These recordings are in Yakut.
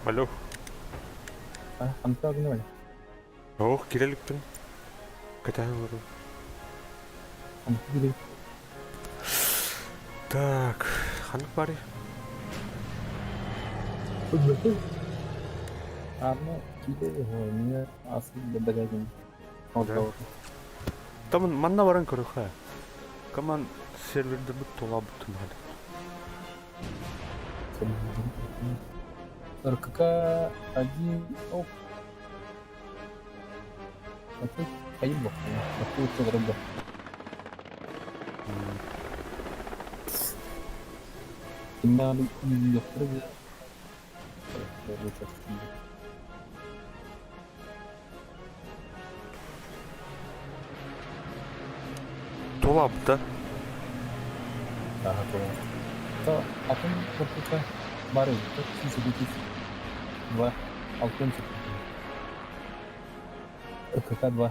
Алло. Хантан гынабын? Ох, киирэ иликпин. Кэтэһэн олоруу. Так, ханнык баарый? Арно киирэ мне ас догадин. Там манна баран көрөхө. Команд сервердербит тула буттун РКК 1 оп. Хайын бохтуна. Тула да? Ага, тула. То атын РКК бар эбит. 2 алтын РКК 2.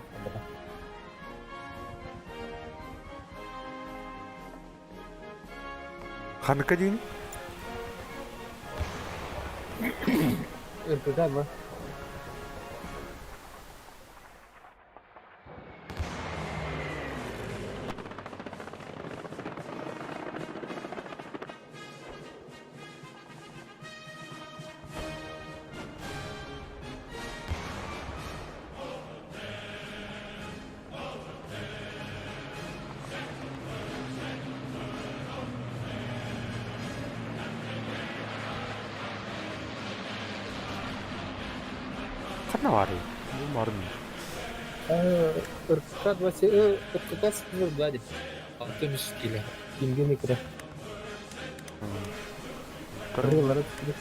Ханныка диин? РКК 2. Ханна баарый? Бу барын. РКК 2, РКК 2 деп. 63 киле. Кимге микро. Кыргылары РКК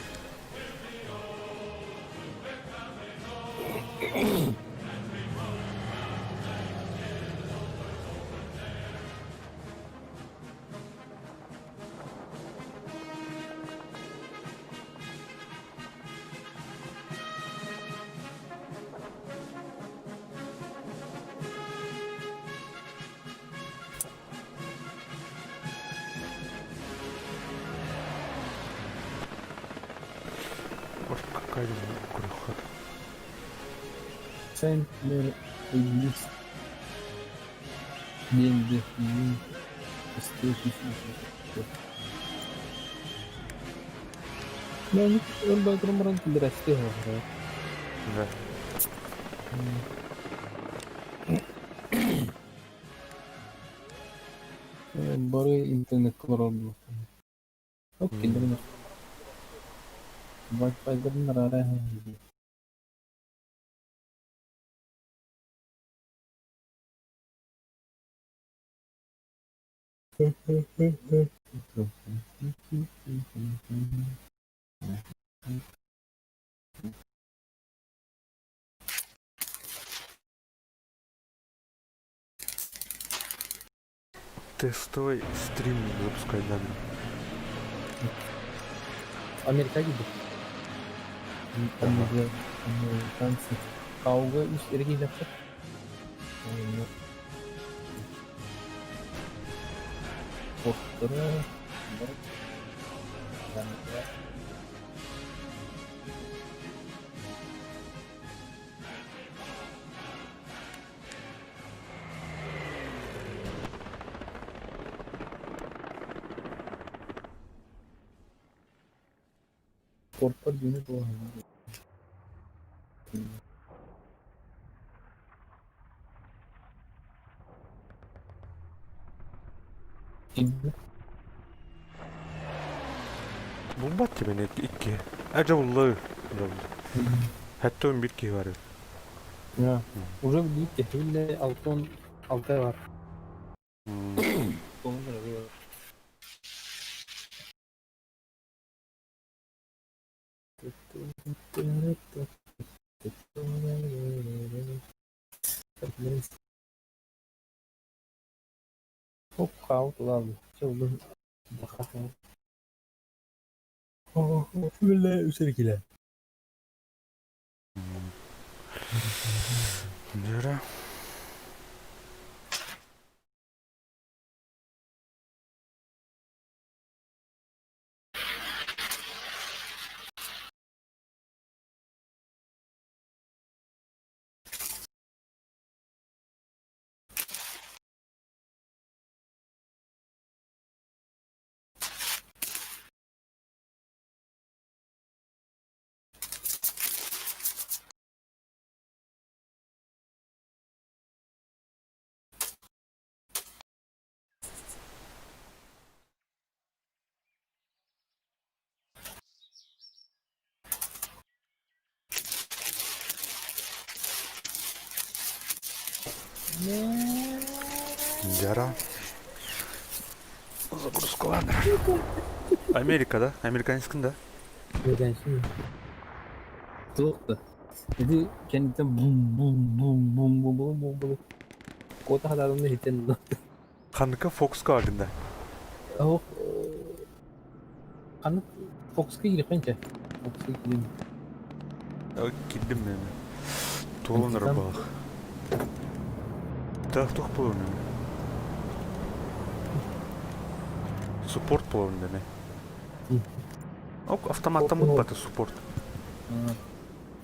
көрөхө. Центнер есть деньги. Ну, он был громран здрасте, говорю. Да. Бары интернет колорон. Окей, да. Wi-Fi रहा है। Тестовый стрим запускай надо. Америка gibi. Американцы. Кауга үс эргилеппит. Порттары Порттар дүйнө буолан. Булбат тебе икки. Әже буллы. Хәтта 11 киһи бар. Ya, уже биликте хилле алтон алтай бар. Дьөрө. Дьара. Загрузкаланар. Америка, да? Американецкин, да? Туох да. Ити кэнниттэн бум бум бум бум бум бум бум бум. Куота хатаатым да иһиттэн Ханныка Фокска агында? Оһох ханнык Фокска киириэххин Фокска киирин. Киирдим мен. Туолун ырбаах. Так туох буолуон Суппорт буолуон деме. Ок, автоматтан бутпаты суппорт.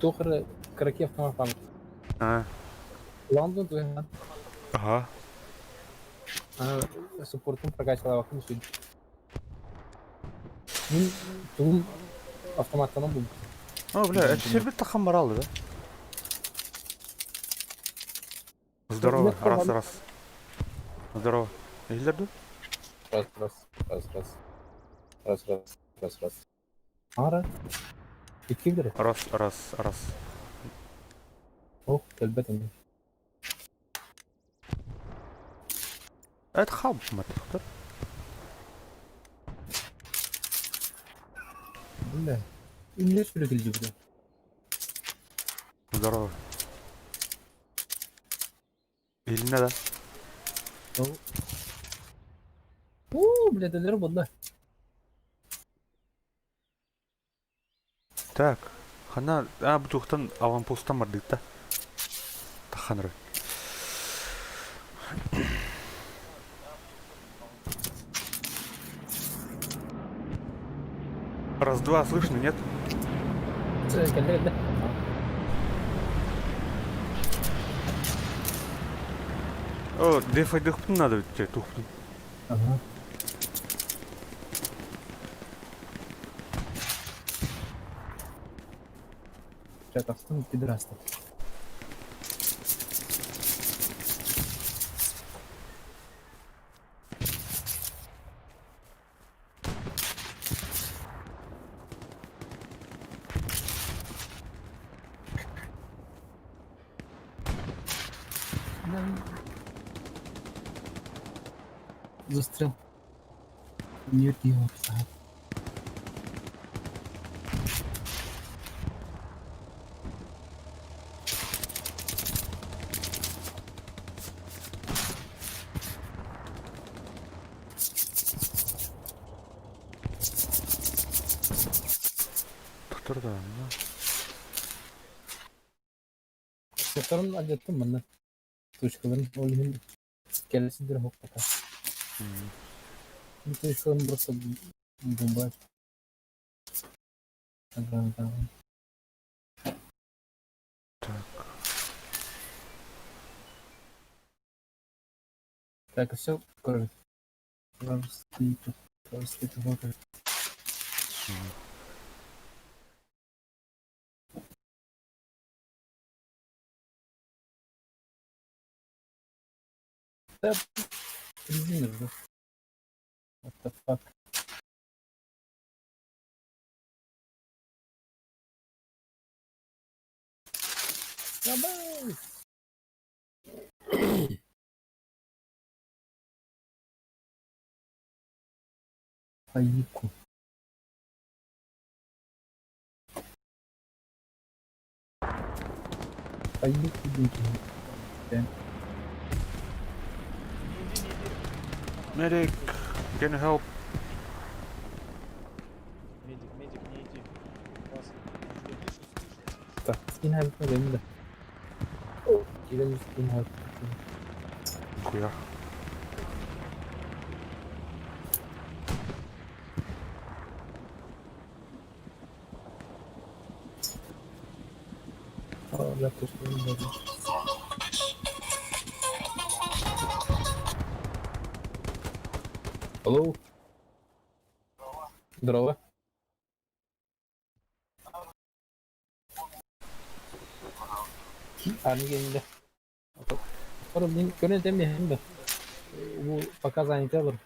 Туох эрэ кыракий автомат баар. А. Лондон туһунан. Ага. Суппортун прокачалаабаккын сүн. Мин тугум автоматтанан булбут. О, бля, это сербит тахан баралды, да? Здорово, раз, раз. Здорово. Иһиллэр дуу? Раз, раз, раз, раз. Раз, раз, раз, раз. Аара. Икки билэр. Раз, раз, раз. Ох, кэлбэт ини. Это хаалбыт маттыктар. Бля. Иннер сүрэ килдьибитэ. Здорово. Илинэ да? Уу, бля, дэлэр буолла. Так, хана а бу туохтан аванпостан бардык да. Таханры. Раз-два слышно, нет? Кэллэ кэллэ. О, дефайдыхпын надо тебе тухпын. Ага. Чэ, тахсым пидорастар. Застрял. Нет его пса. Доктор да. Докторун алдьаттым манна. Точкаларын ол иһин кэлэ сылдьар оһохпута. Бу точкаларын просто бомба. Так. Так, все, кроме. Просто Да, резина же. What the fuck? Давай! Аику. Хайдах диэн киһи Medic, can you help? Медик, медик, не иди. Вас. Скин benim de. Gidelim skin help. Нихуя. Aa, bir dakika, sorun var. Алло. Здорово. Арми кэннэ. Мин көрөн этем иһин да. Бу пока занята олор.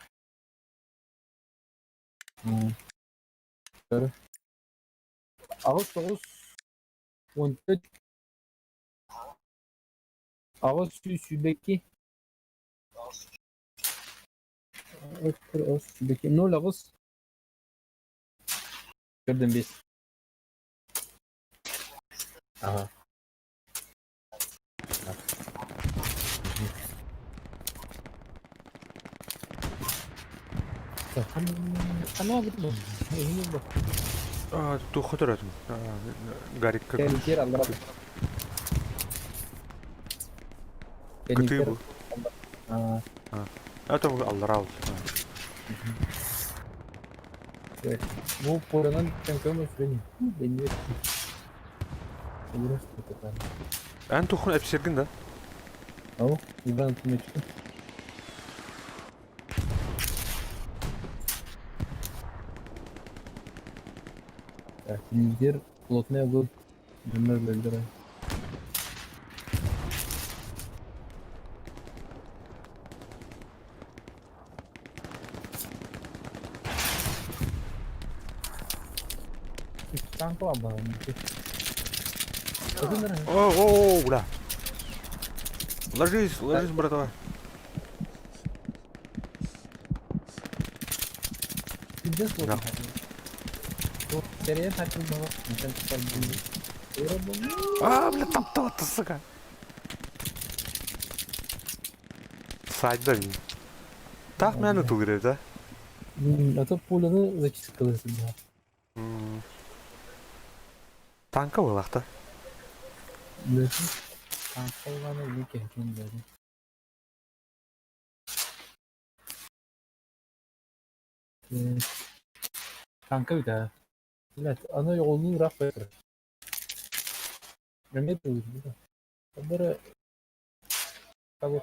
Көрө. Аҕыс тоҕус 14 822 822 0 8 Көрдüm 5. Ага. А, туох өтөрөтүм. Гарик Кэнтиэр аллара. Кытыы бу. Аа, Это аллара ол. бу поранан көмө сүрүн. Бенни. Эн тухун эпсергин да? Ау, Иван Тумечко. Так, лидер плотный огонь. Дымнар лидера. Танк лаба. О, о, о, бля. Ложись, ложись, братва. Пиздец Да. А, бля, там то сука. Сайда мин. Так мяны тугрев, да? А то пуляны зачистка себя. Танка была-то. Танка вике Танка бит, Блядь, аны yolunu ırak koyar. Mehmet de Onları Tabii.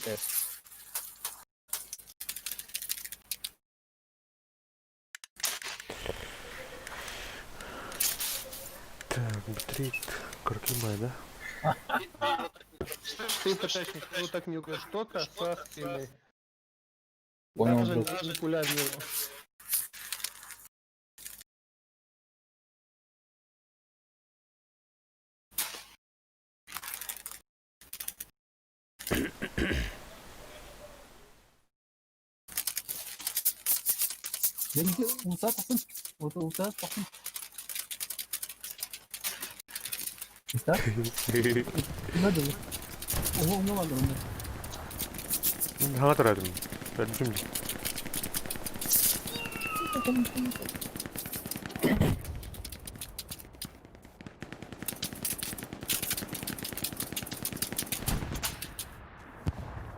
Evet. Так, битрейт. Крокимай, да? Ты, ПТшник, ну так не угрожаешь, только со спины. Понял, Даже друг. не пуля в него. Benimki ultra takın. Orada ultra takın. İster? Bunlar da Oha onu vardır onda. Хаҥа тарадым. Бәрдім.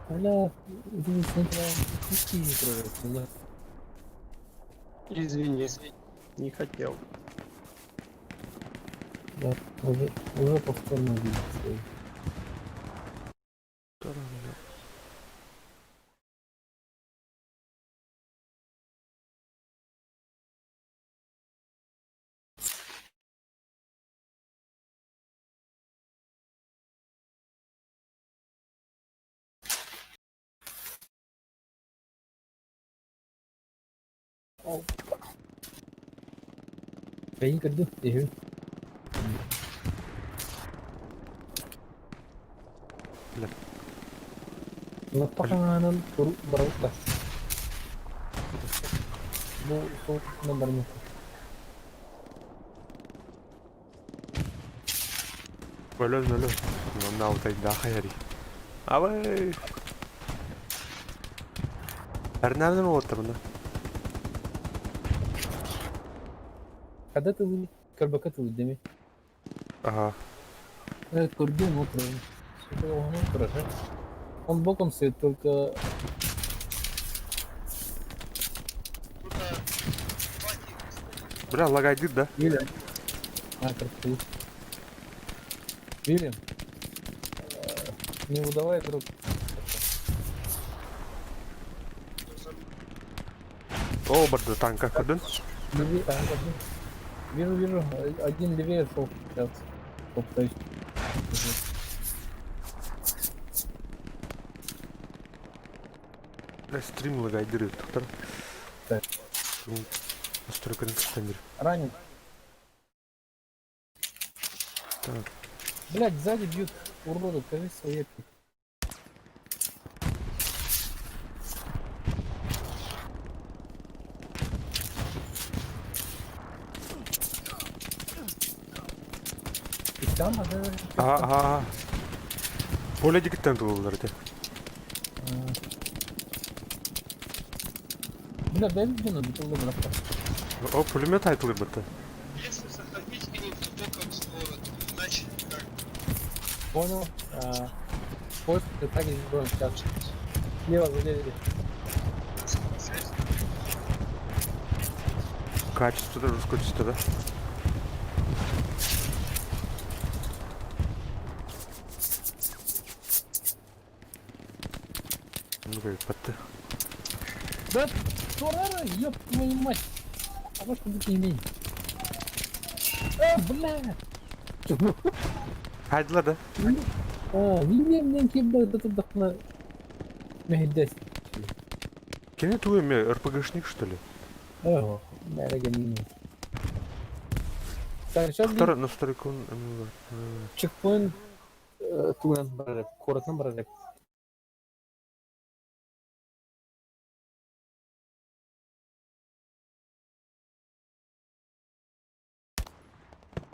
Hala uzun sonra hiç iyi program. Извини, не хотел. Да, уже повторно видел. Beyin kırdı. Ehil. Бля. Лаппа хаҥаанан барбыта. Бу суол барбыта. Өлөн өлөн. Манна алтайдаах айари. Абай! Эрнээбитим олоттарына. Когда ты вы көрбөккө тылы деми? Ага. Көрдүм утром. Он боком стоит, только. Бля, лагайдыр да? Вильям. А, красивый. Вильям. Не выдавай друг. О, барда танка көрдүн. Левее, а, вижу, вижу. Один левее шел сейчас. Попытаюсь. Бля, стрим лагайдыр тоқтар. Так. Настройканы күстендір. Ранен. Так. Блять, сзади бьют. Уроды, кажись, свои. И там, ага. Ага, ага, ага. Поле дикіттен тулулар эти. Бля, дай мне надо было брата. О, пулемет айтылыр бітті. Если заходить к ним, то только в сторону, иначе никак. Понял. А, поиск ты так и сделаем сейчас. Слева за деревья. Связь. Качество да, русское да? Ну как, бітті. Да, Турара, ёб твою мать. А может быть не имей. А, бля. Хайдылар да? А, Вильям кем да тут на Мехидес. Кене туы ме РПГшник что ли? Ого, наверное, не. Так, сейчас Второй настройку. чекпоинт туган барар, куратан барар.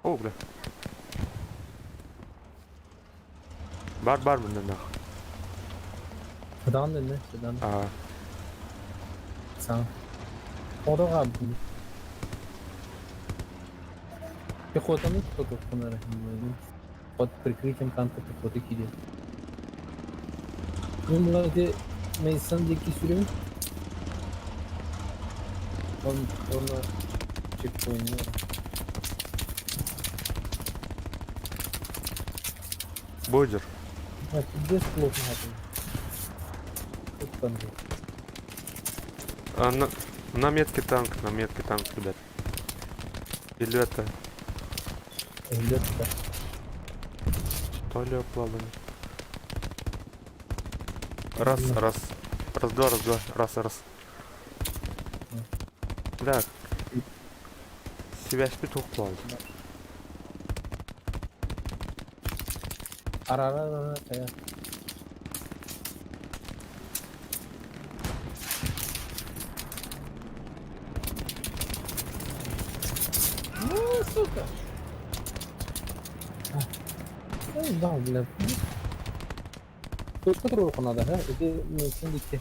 О, бля. Бар бар мында нах. Дан не, дан. А, Сам. Орога. Пехота, ну кто-то под прикрытием танка пехоты киде. Ну, мына Мейсон деки сүрөм. Он, он чекпоинт. Бойдер. А, пиздец плотно это. Тут танки. А, на метке танк, на метке танк, ребят. Или это, Идет сюда. то ли оплавлено. Раз, раз. Раз, два, раз, два. Раз, раз. Да. Себя петух плавал. Ара-ара-ара, ара. Ну, сука! А. Ну, да, бля. Тут тройку надо, да? Это не синдики.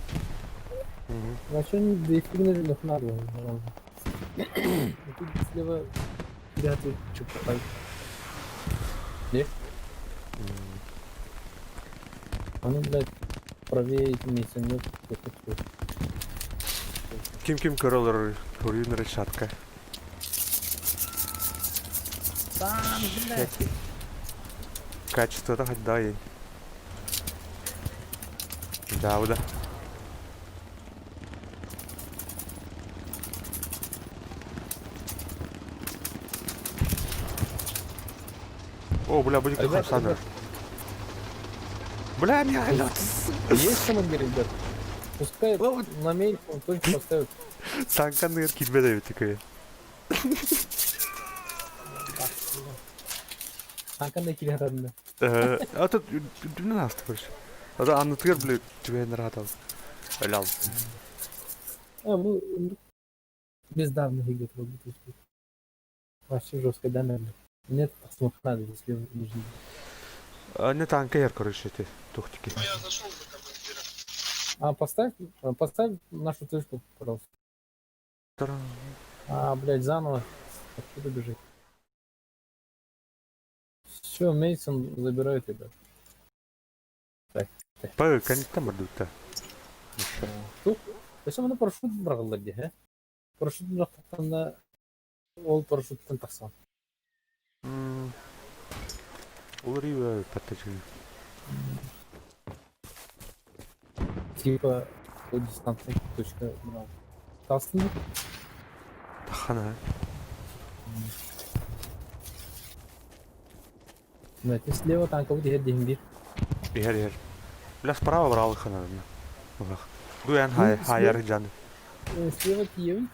Угу. Вообще не две надо. Тут слева ребята что попали. Где? А ну, блядь, правее миссионер. Ким ким көрөлөр көрүүнөр шатка. Там, блядь. Качество да хоть дай. Да, да. О, бля, будет Ребята, Александр. ребята. Бля, меня алёт. Есть командир, ребят? Пускай на мейн он только поставит. Танканы килбе такая. Танканы киле атадым да. А тут не нас короче. Ада аннытыгар били түбэһэн ыраатал. Өлал. А, ну, бездарных игр будет. Вообще жестко, да, наверное? Нет, посмотри, надо, если нужно. Не танка ер, короче, эти тухтики. Ну, я зашел за командира. А, поставь, поставь нашу цифру, пожалуйста. А, блядь, заново. Откуда бежит? Все, Мейсон забирает, ребят. Так. Павел, конечно, там да. Тух. Өссө маны парашют быраҕыллар дии, һэ? Парашют бырахтахтарына ол парашюттан тахсан. Уларыйыы паттачы. Типа дистантная точка брал. Тастын Тахана. Знаете, слева танковый иһэр диһин биир. Иһэр иһэр. Бля, справа брал хана. Дуян хай хайар жан. Слева тиийэбин.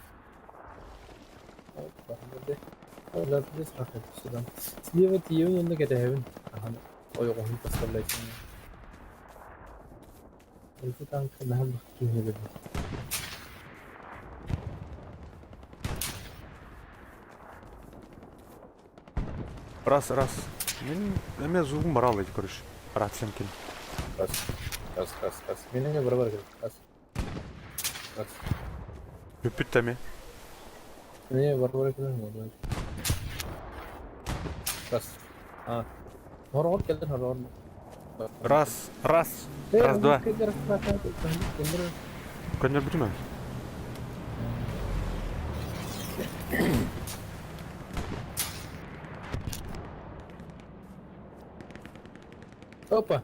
Сюда. Слева тиийэбин онно кэтэһэбин. Ахан ойоҕоһун поставлять. Эти танк наһаа киһи Раз, раз. Мин эмиэ звугум барал эти, короче. Рациям кин. Раз, раз, раз, раз. Мин эмиэ бар раз. Раз. Бүппүт эмиэ. Эмиэ бар бар кэлэр Раз. А. Хороҕор кэлэр хороҕор. Раз, раз, раз, два. Көннөрбүтүм ээ. Опа!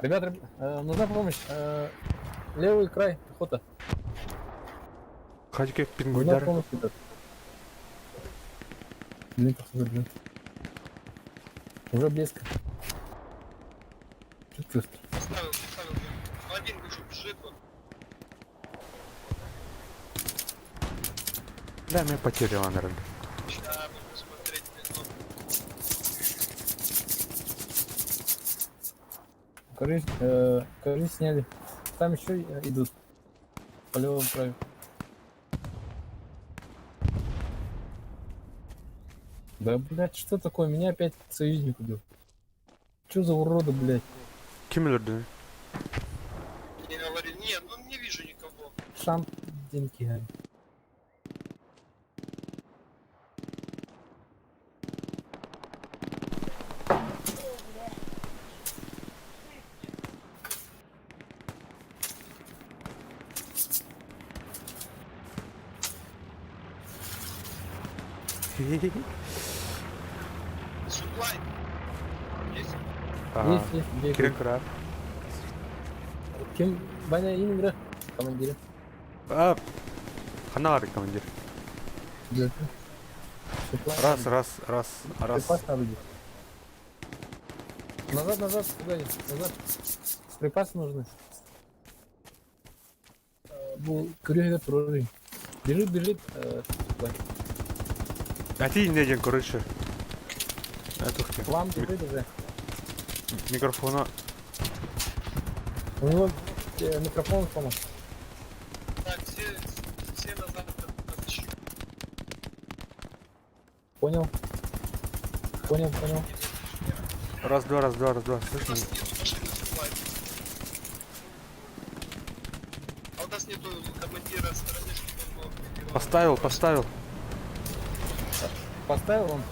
Ребята, нужна помощь. Левый край, пехота. Хадьке Нужна пингвиндар. помощь, ребят. Блин, походу, блин. Уже близко. Чуть чувствую. Поставил, поставил. я. Один уже бежит, он. Да, меня потеряла, наверное. Сейчас буду посмотреть. Коры, коры сняли. Там еще идут. По левому краю. Да, блядь, что такое? Меня опять союзник убил. Что за уроды, блядь? Ким өлөрдү? Не говори. Не, ну не вижу никого. Шамп Динки. Суплай. Есть? Есть, есть, где Кирен курар. Ким? Ваня Ингра, командир. А, ханна командир. Раз, раз, раз, раз. Припас надо будет. Назад, назад, куда Назад. Припасы нужны. Бу көрүһүгэр турар. Бежит, бежит. А ты не один, короче. Это План бежит уже. Микрофона. У него микрофон сломан. Так, все, все назад. Отщу. Понял. Понял, понял. Раз, два, раз, два, раз, два. У Слышно? нас нету машины суплай. А у нас нету командира стороны, чтобы он мог. Поставил, поставил. Поставил он?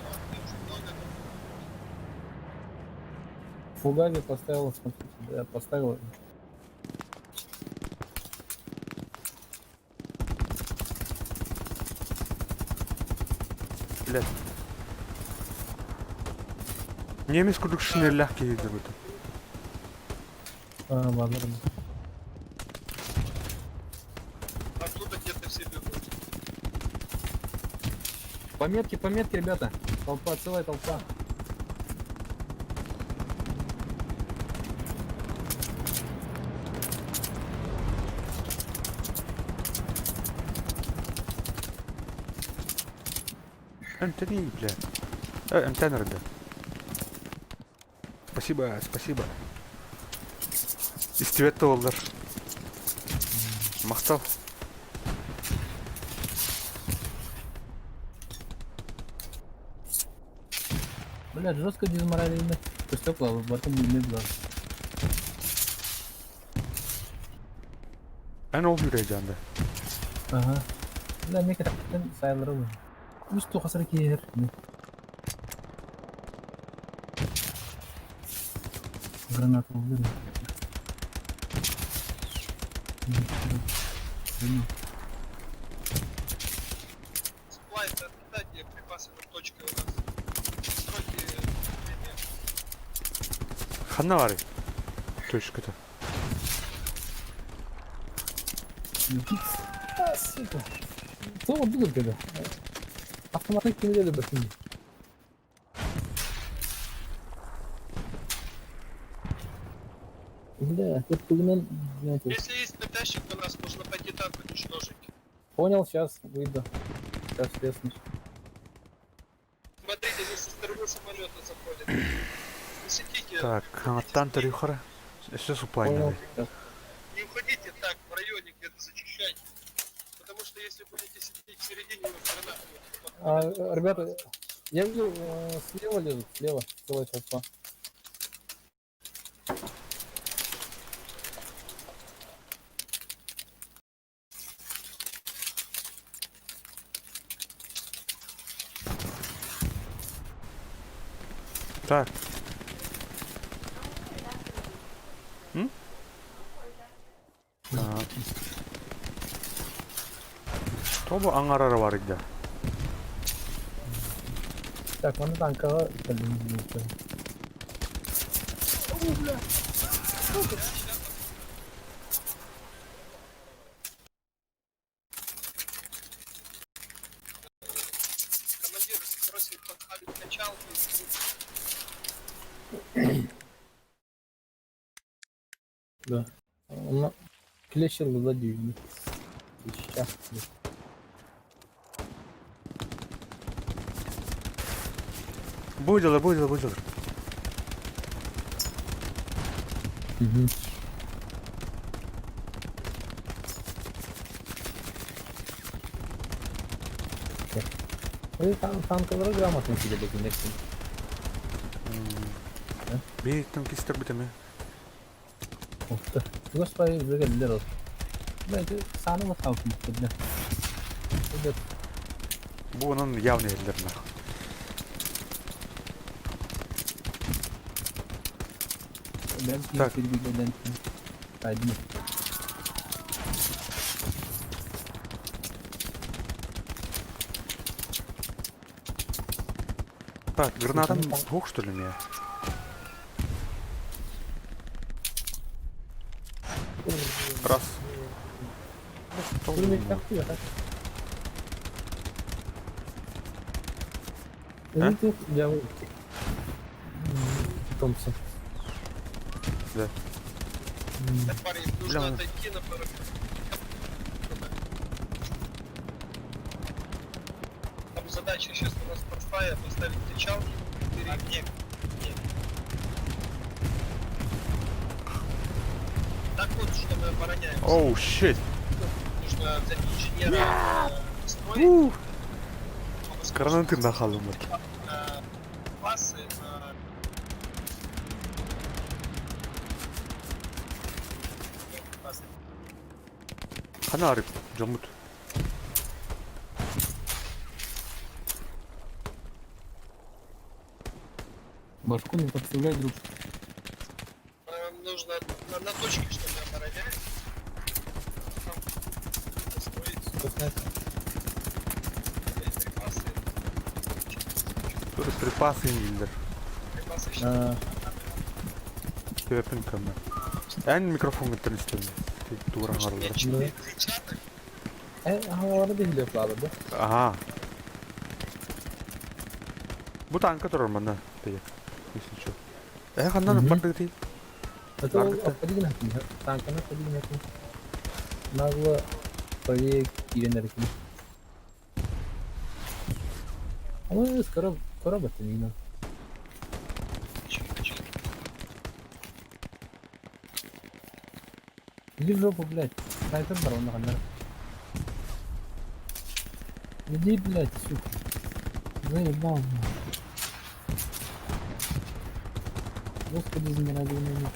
Фугазе поставил, смотрите, да, поставил. Блядь. Немец курдук шинеллях киһи будет. А, ладно, ладно. Оттуда где-то все бегут. Пометки, пометки, ребята. Толпа, целая толпа. М3, бля. М10 да. Спасибо, спасибо. Истибэт да буоллар. Махтал. Бля, жестко дезморализм. Стекла, потом не было. Эн ол yürüyeceğinde. Ага. Бля, мне капитан сайлары. Үс тухасыр киһер. Граната убили. Сплай, дайте припасы на точке у нас. Сроки время. Ханна бар. Точката. А, сука. Тоҕо дугур кэлэ. Автоматник кимиле бөтүн. Бля, тут тугунан, знаете, Если есть ПТшник у нас, можно пойти танк уничтожить. понял, сейчас выйду. Сейчас треснусь. Смотрите, здесь со стороны самолета заходят. Не сидите, Так, аттан төрүхара. Өссө Понял. супайнары. Сейчас. не уходите так в районе где-то зачищайте. Потому что если будете сидеть в середине, вы гранату А, ребята, я видел, слева лезут, слева, целая толпа. Так. М? Так. Тобу аңарары бар иде. Так, вон танково. Блин, ничего. Командир просит поставить качалку. Да. Он клещил сзади. Сейчас. Бу дьылар, бу дьылар, бу дьылар. Угу. Ой, там танковый грамотно тебе документ. Бир танкистер битеме. Ух ты. Господи, выглядел. Да, это сам вот там, бля. Идет. Бу онун явный элдер нах. Так. Один. Так, гранатам двух что ли мне? Раз. А? Томпсон. Да. Так, парень, нужно Бля. отойти на пару минут. Там задача сейчас у нас простая, поставить кричалки. А где? Где? Так вот, что мы обороняемся. Оу, щит. Нужно взять инженера, строить. Гранаты нахалым. На классы, на... Хана арып, жомут. Башку не подставляй, друг. Нам нужно на точке, чтобы оборонять. Там построить припасы. Тут припасы индер. Припасы сейчас. Тебепин кәмі. Ән микрофон гыттыр истем. Дура харылар. Агалары да билеп алды, да? Ага. Бу танка турар манна, тeye. Если чё. Ханнан бардык тей. Это подигнать, танканы подигнать. Нагло правее киренерки. А мы скоро скоро видно. Иди в жопу, блядь. Снайпер бар онно. Иди, блядь, сука. Заебал, блядь. Господи, замиради меня.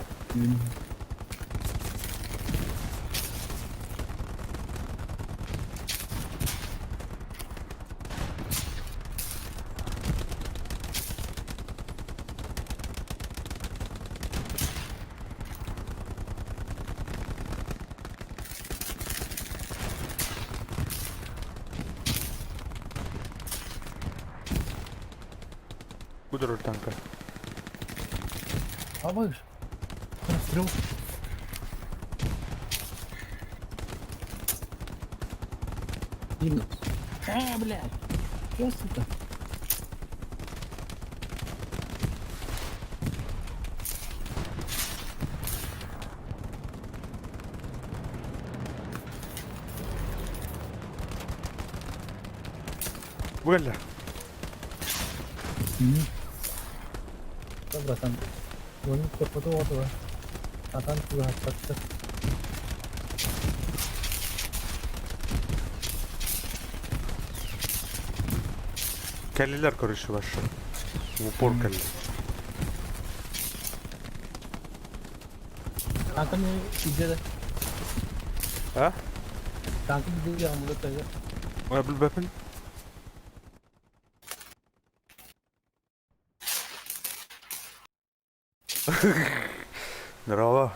Куда танка? А выше. Расстрел. Минус. А, блядь. Чё, сука? Бу кэллэ. Да, братан. Оны капоту отуга. Атан туга хаттатты. Кэллилэр, короче, ваши. В упор кэллэ. Танканы иде. А? Танкы иде амулет. Ой, билбэппин. Здорово.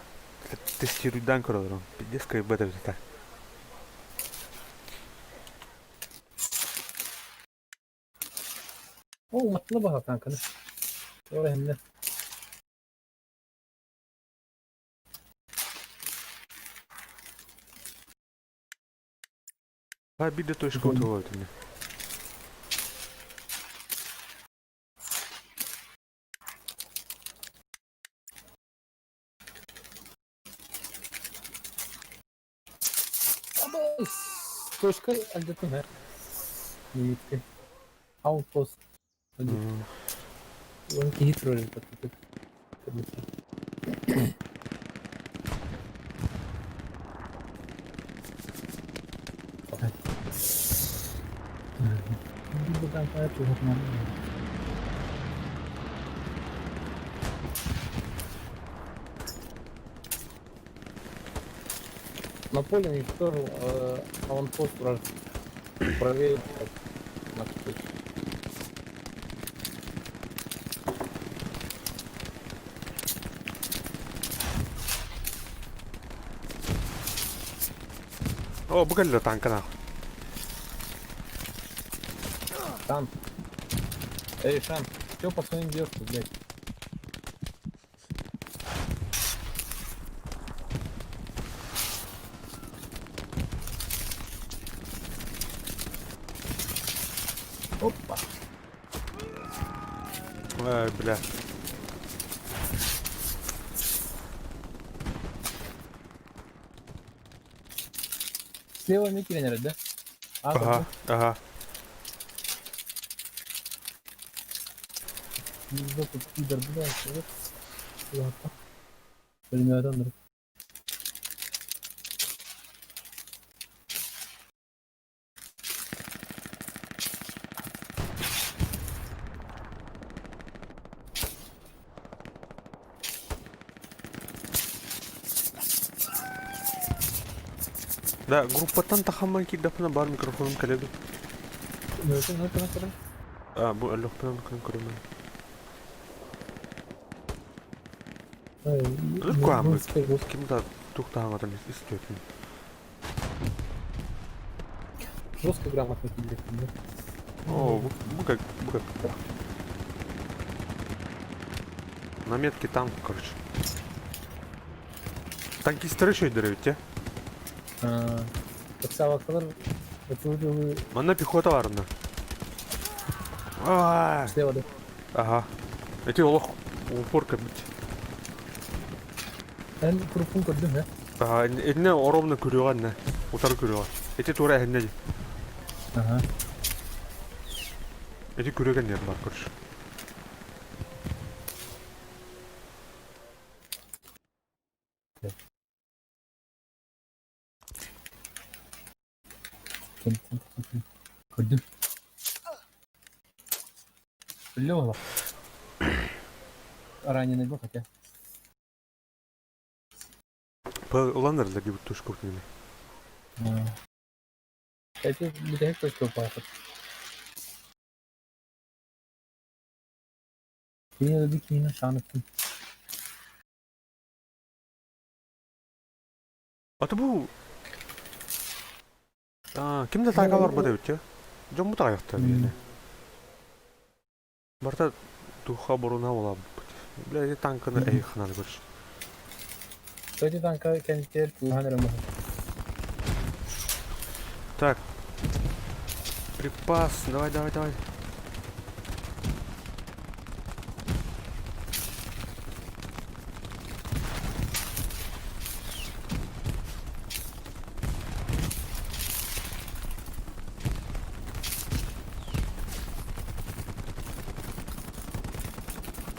Тестируйдан көрөөрүм. Пиздец кайбет эбит. О, уматла баха танканы. Ора хемне. А биде точка утуга этини. Точка альдетунер. Нитки. Аутпост. Он хитрый этот. На поле уничтожил аванпост вражеский. Правее так, на точке. О, бу кэллэ танка нахуй. Шан. Эй, Шан, чё по своим бьёшь блядь? Опа. Ай, бля. Слева Микки да? А, Ага, ага. Жопу, пидор, блядь. Вот. Ладно. Пулемет, Да, группаттан тахамман киирдэхпинэ баар микрофонум кэлэр. Ну, это, ну, это. А, бу өлөхпүнэ көрөмүн. Ай, Куамы. ну, Ким да туох таһаҥатын истиэтин. Жестко грамотно кидает, да? О, бу как, бу как. На метке танк, короче. Танкисттары үчүгэйдэр эбит. А, Таксавакалар это Манна пехота баар. А, слева, да? Ага. Эти олох упор кэлбит. Эн крупун көрдүм, э? Ага, иннэ оромна көрүөҕэ иннэ. Утары көрүөҕэ. Эти тура эһиннэ. Ага. Эти көрүөҕэ нер бар, короче. Көрдүм. Өллө буолла. Раненый был хотя. Ылан эрэллэр диэбит тушка кинини. Эти бүтэһик точка упаахыт. Кини өлбүт киһини шааныттым. Аты бу ким да тайга барбат эбит дьэ. Дьоммут аҕыйахтар биһиэнэ. Барыта туха боруна буолабыт. Бля, эти танканы эйханан көрүш. Эти танка кэнтиэр кыыһан эрэ муһу. Так. Припас, давай, давай, давай.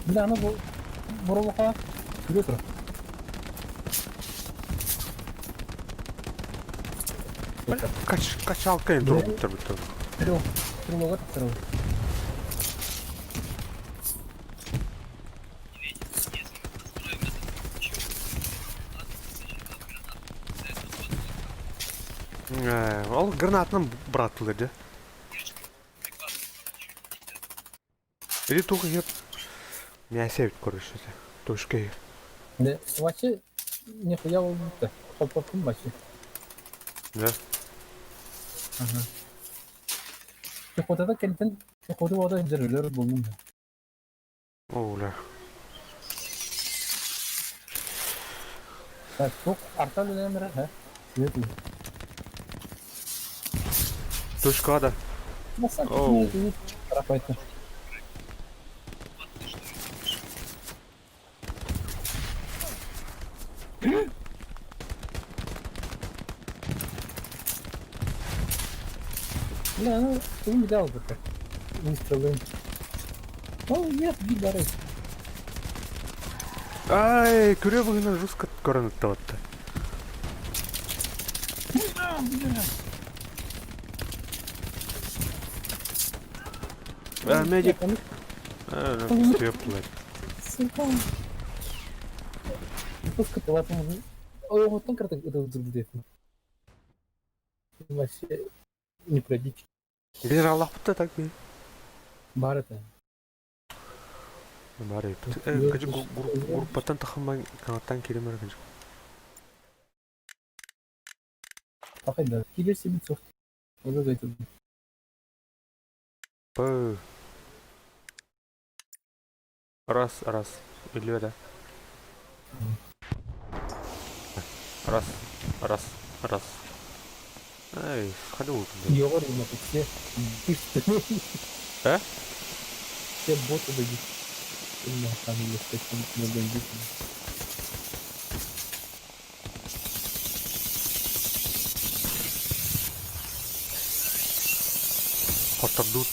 Бля, аны бу боробоха күлэ турар. Кач, качалка им турбуттар бүттэр. Тревога тахсарабын. Ол гранатынан бырааттылар дьэ. Или туох иһэр мясо эбит короче точка иһэр. Да, вообще нихуя буолбут хоппоппун вообще. Да? Ага. Пехотада кэлтэн пехота буота дьэрэлэр буоллум. О, бля. Так, туох артан үлэлээн эрэр, һэ? Үөтүү. Точка да. Оу. Тарапайты. Бля, ну, тугун билэ албыта. Выстрелы. О, нет, гидары. Ай, күрүө быһыынан жестко көрөн ыттабатта. А, медик. А, ну, Сука. Оттон кыртык ытылдыр Вообще не пробить. Биир аллахпыт так би. Бар это. Бар эбит. Группаттан тахамман канаттан киремер кыжы. Пахайда. Килер себе софт. Уже зайти. Пы. Раз, раз. Или да. Раз, раз, раз. Эй, сходу. Йогар у нас все. Э? Все боты дадут. Там или с каким-то Хоттордут.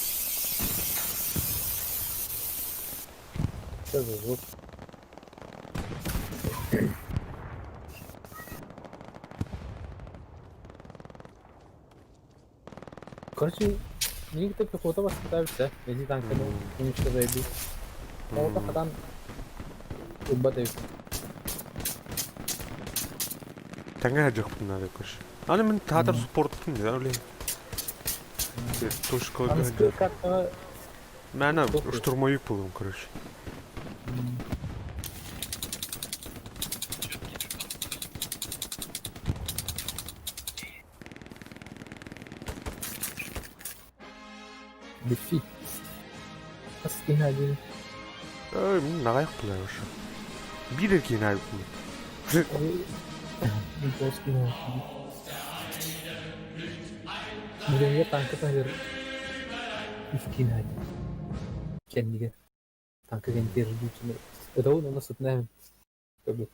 Что за звук? Короче, никто пехота воспитаешься, эти танками уничтожают. Ол хатан ылбат эбит. Тэҥэ дьахпын надо короче. Аны мин театр спорттун да оле. Точка. Аны картаҕа Мээнэ штурмовик буолуом короче. Дефи. Хас киһи один. Ой, мин наҕайах булар ошо. Биир эрэ киһини айбыппын. Мин тоҕус киһи Билиҥҥи танка таһыгар үс киһи айдым. Кэннигэр танка кэннигэр Ытабын уонна сытына көрбүт.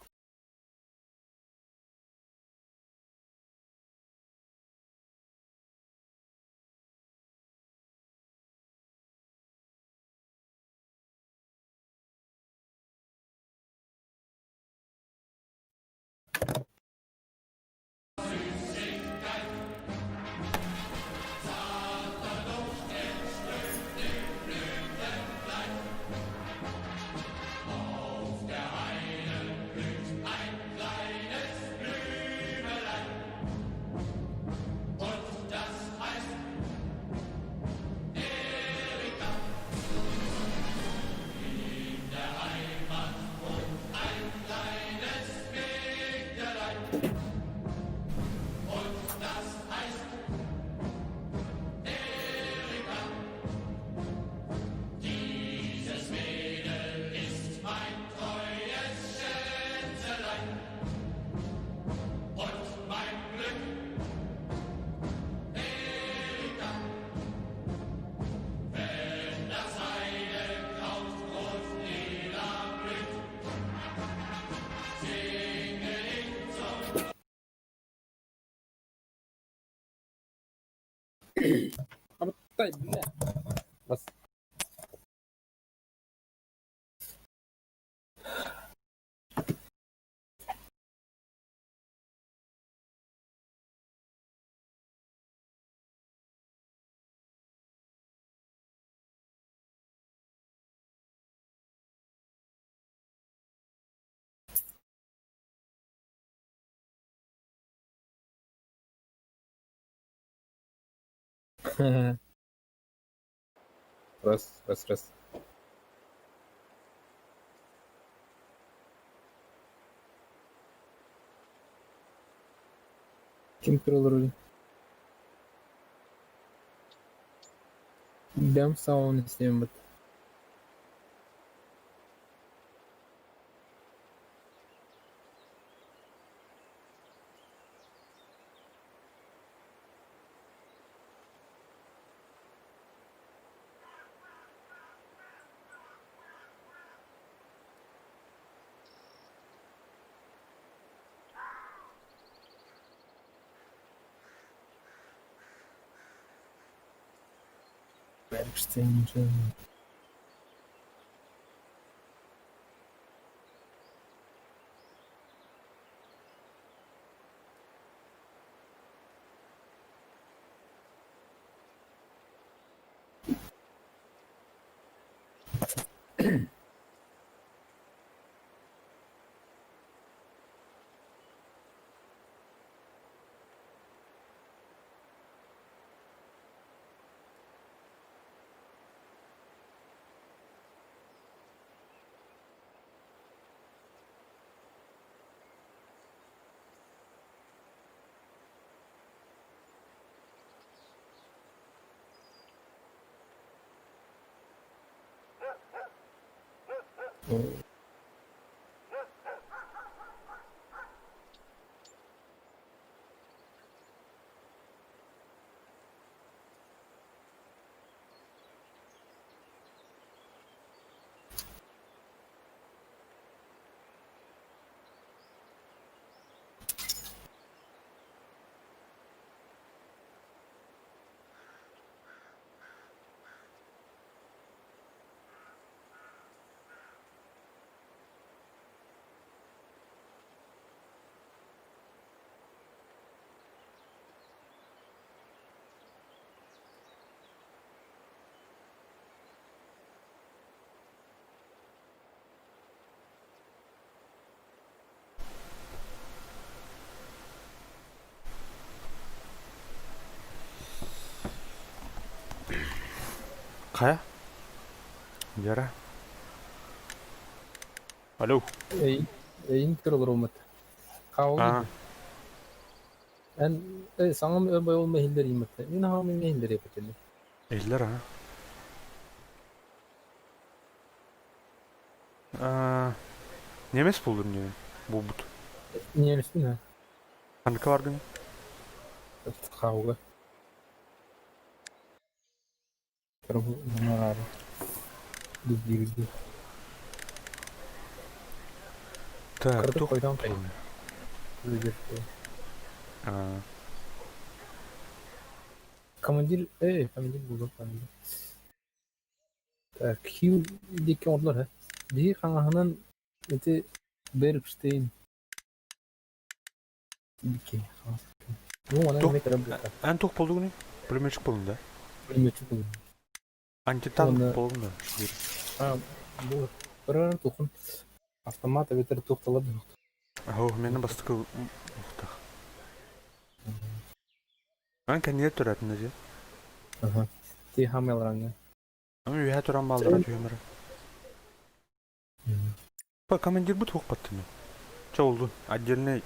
Дай, бля. Бас. Раз, раз, раз. Ким көрөлөр Бэм саҕалаан истиэм эбит Bergstenen. Хайа? Вера? Алло. Эйин көрөлөр Аа. Эн саҥам өр иһиллэр ииммэттэ. Мин аҕам эмиэ иһиллэр эбит. Иһиллэр аа. Аа, немец булдум диэн булбут. Немецпин ha. Ханныка бардың? Хауга. Дии. Так, Кырдык туох койдон буолуой? Аа, Командир, командир булду, командир. Так, Хилл диэки оҥордулар һэ. Биһи хаҥаһынан ити Бергштейн диэки хаҥас. Ну, она Туох эмиэ кыра буолла. эн туох буолдугуный? Пулеметчик буоллуҥ да? Пулеметчик буолла. Антитанк Уонна буоллуҥ да? а, бу көрөр тухун автомат эбэтэр туох тала буолуохтаах. Оо, миэнэ бастакы уохтаах. Эн кэннигэр төрөөтүн дии. Аха. Ти хамелранга. Аны үөһэ туран бааллара түһүм эрэ. Па командирбыт туох баттыны? Чэ оллун, отдельный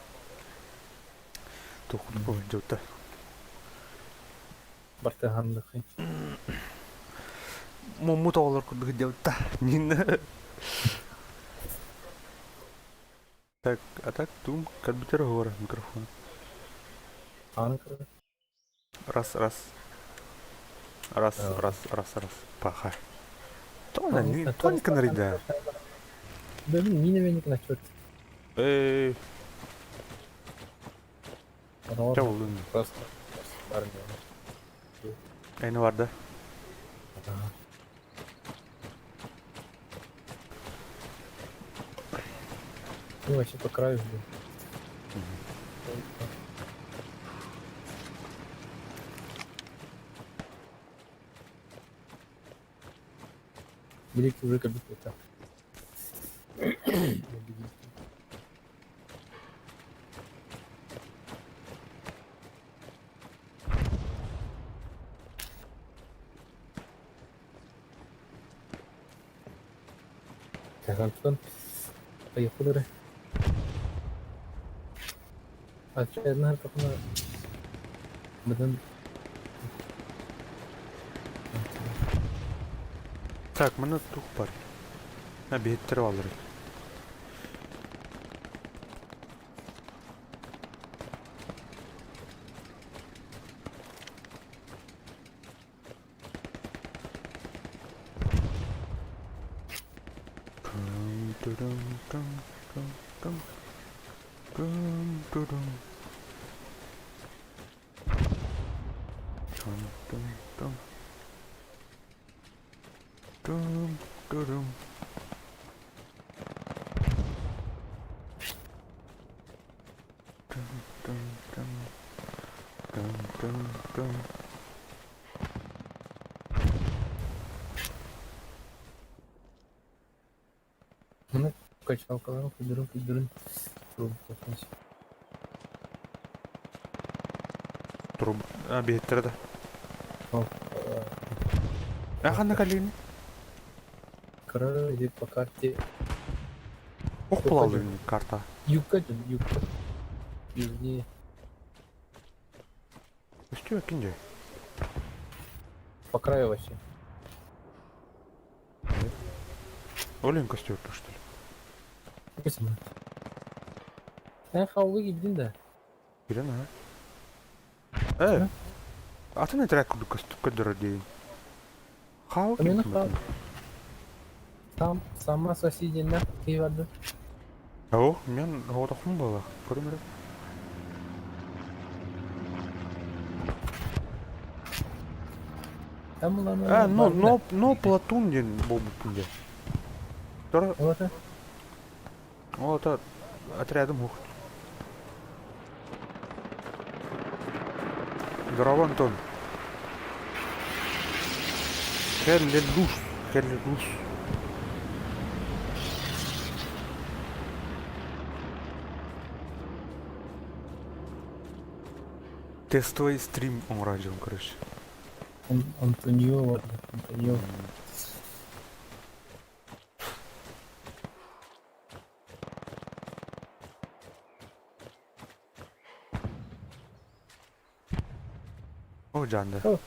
туох дьылта. Бартыһанныхый. Муммут оҕолор курдук дьылта. Нина. Так, а так тум компьютер говора микрофон. Аны көрөр. Раз, раз. Раз, раз, раз, раз. Паха. Тона, не, тонко нарыда. Блин, мина веник на черт. Эй, чэ оллун. Просто армия. Эйни барда. Ага. Ну, вообще по краю, блин. Великий уже как будто это. Антон, поехали. Очередная такая. Быдан. Так, манна тух бар. А, биһиттэр бааллар. Маны качалкаларын күйдүрүн күйдүрүн туруп Труб. А, биһиттэрэ да. А ханна калини? Кыра иди по карте. Ох булаллар карта. Югка дьон, югка. Южнее. Үстүө киндэ. По краю вообще. Олен костер что ли? Кесме. Эн хауга киирдин да? Кирен а. Э. Атын этэрээк курдук көстүп көрдөрөр диэн. Хау Мин Там сама соседина киһи барда. Оо, мен оҕотохпун буолла. Көрүм эрэ. Там улана А, но, но, но Платун диэн буолбуппун диэн. Тора, Вот. ол это отрядом ух. Здорово, Антон. Хеллелус, хеллелус. Тестовый стрим оҥороочум, короче. Антонио барда. Антонио. О, Джанда. О.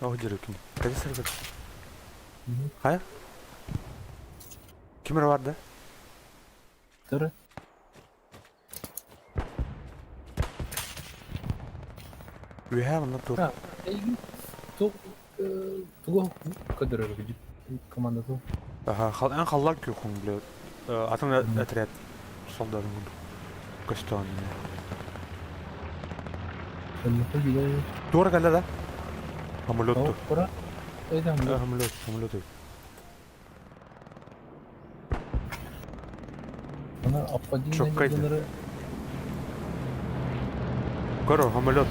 О, дирекин. Кайда сырдык? Хайа? Ким эрэ бар да? Тыры. Үөһээ манна тур. А, эйигин тугу көрдөрөр команда ту. Аха, хал эн халлар күөхүн бile. Атын отряд солдатын курдук. Көстөөн. Туора кэллэ да? Самолет ту. Кура. Эйдам. Самолет, самолет. Она обходила Чоккайды. Көрө, самолет.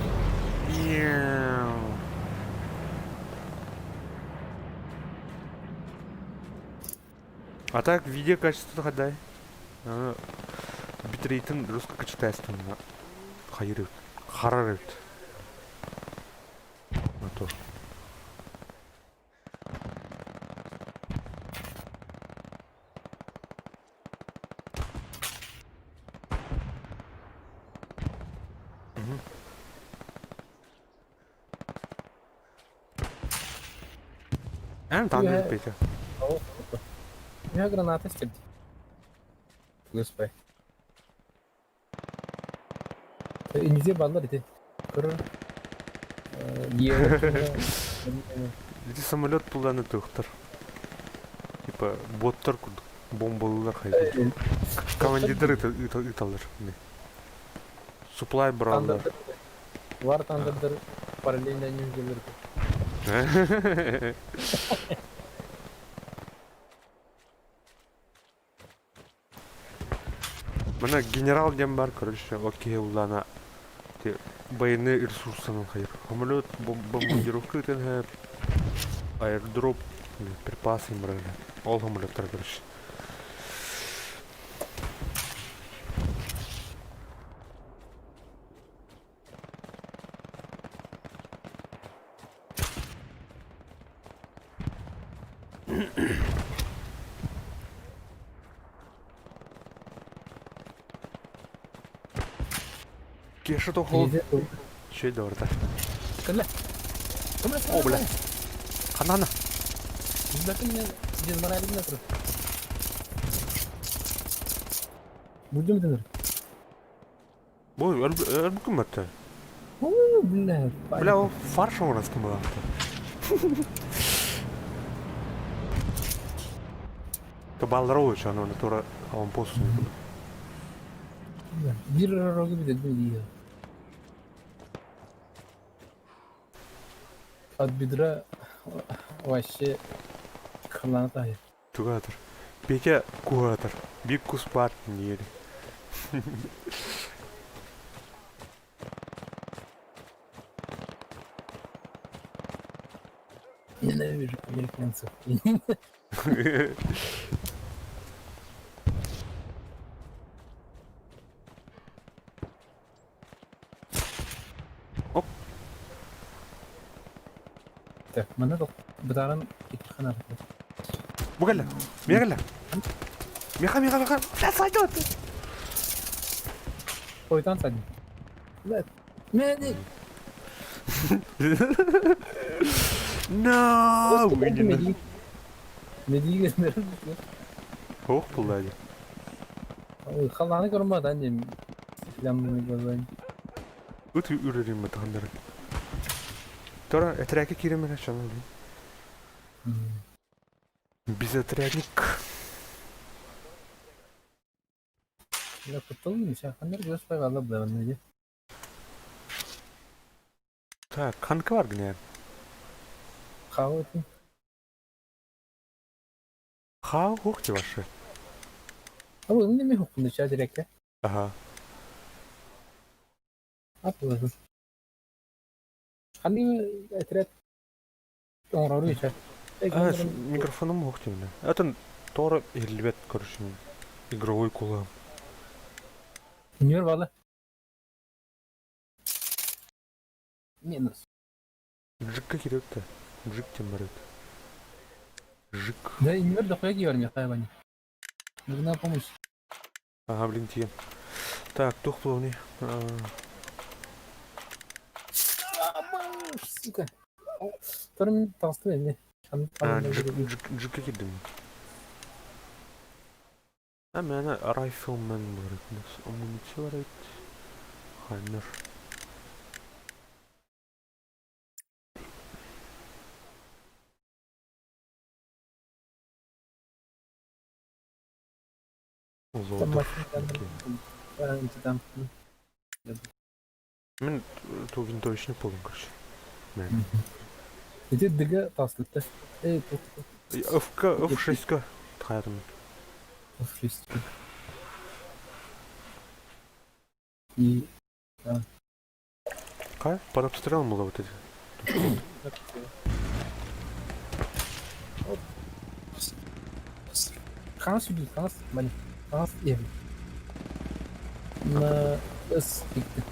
А так, видео качество хадай. Битрейтин русско качественно. Хайырыт. Харарыт. На то. Эн там Петя. Я граната стерди. Господи. Инде баллар ити. Көрөр. Ити самолет туланы туохтар. Типа боттар курдук бомбалыылар хайдах. Командирдер ыталлар. Суплай браллар. War Thunder'dır параллельно ньүлгэлэр. Мана генерал диэн бар, короче, ол киһи улаана военный ресурсанан хайыр. Самолет бомбардировка ыытан аэродроп припасы барар. Ол самолеттар, короче. Кеша тохол Чей дорта. Кэллэ. О, бля. Ханана. Будем дэнэр. Бу өлбүкүн бэртэ. Бля. Бля, ол фарш оҥорон была. Баллара уучу, аны тура аванпост. Биир рогу бүтэрдим дии. От бедра вообще хлана тайыр. Тугатыр. Петя куатыр. Бик кус бар диэри. Ненавижу американцев. Оп. Так, манна бытааран икки ханар. Бу кэллэ. Миэхэ кэллэ. Миэхэ, миэхэ, миэхэ. Бля, сайдыт. Хойтан садим. Блядь. Медик! No! Медик. Медик. Ох, булла дии. Халлааны көрмөт аннем. Стеклянными глазами. Ыт үрэрим таханнары. Тора, этэрээкэ киирэммин ачана Безотрядник. Я куттал шаханнар көс пайгала булар ди. Так, ханка бар гинэ. Хау Хау хух ти ваши. А бу неме хукунду ча директе. Ага. Ап булар. Ханни этрет оҥорору ичэ. А, микрофоном хух ти Это тора иһиллибэт, короче, игровой кула. Нөр бала. Минус. Джикка кирепті. Джик тем барыт. Жик. Да, нөр дохуя киер мне хайвани. Нужна помощь. Ага, блин, тиен. Так, тух плавни. Сука. Торм толстой мне. А, джик, джик, джикка кирдим. А мен райфлмен барыт. Амуниция барыт. Хаймер. Там Золото. там. Мен ту винтовочный полон, короче. Ити дыга толстый. Эй, тут. ФК, F6К. Тхаятым. F6. И... Кай? Под обстрелом было вот эти. Ханас убил, ханас, мани. Ханас, я. На С икки.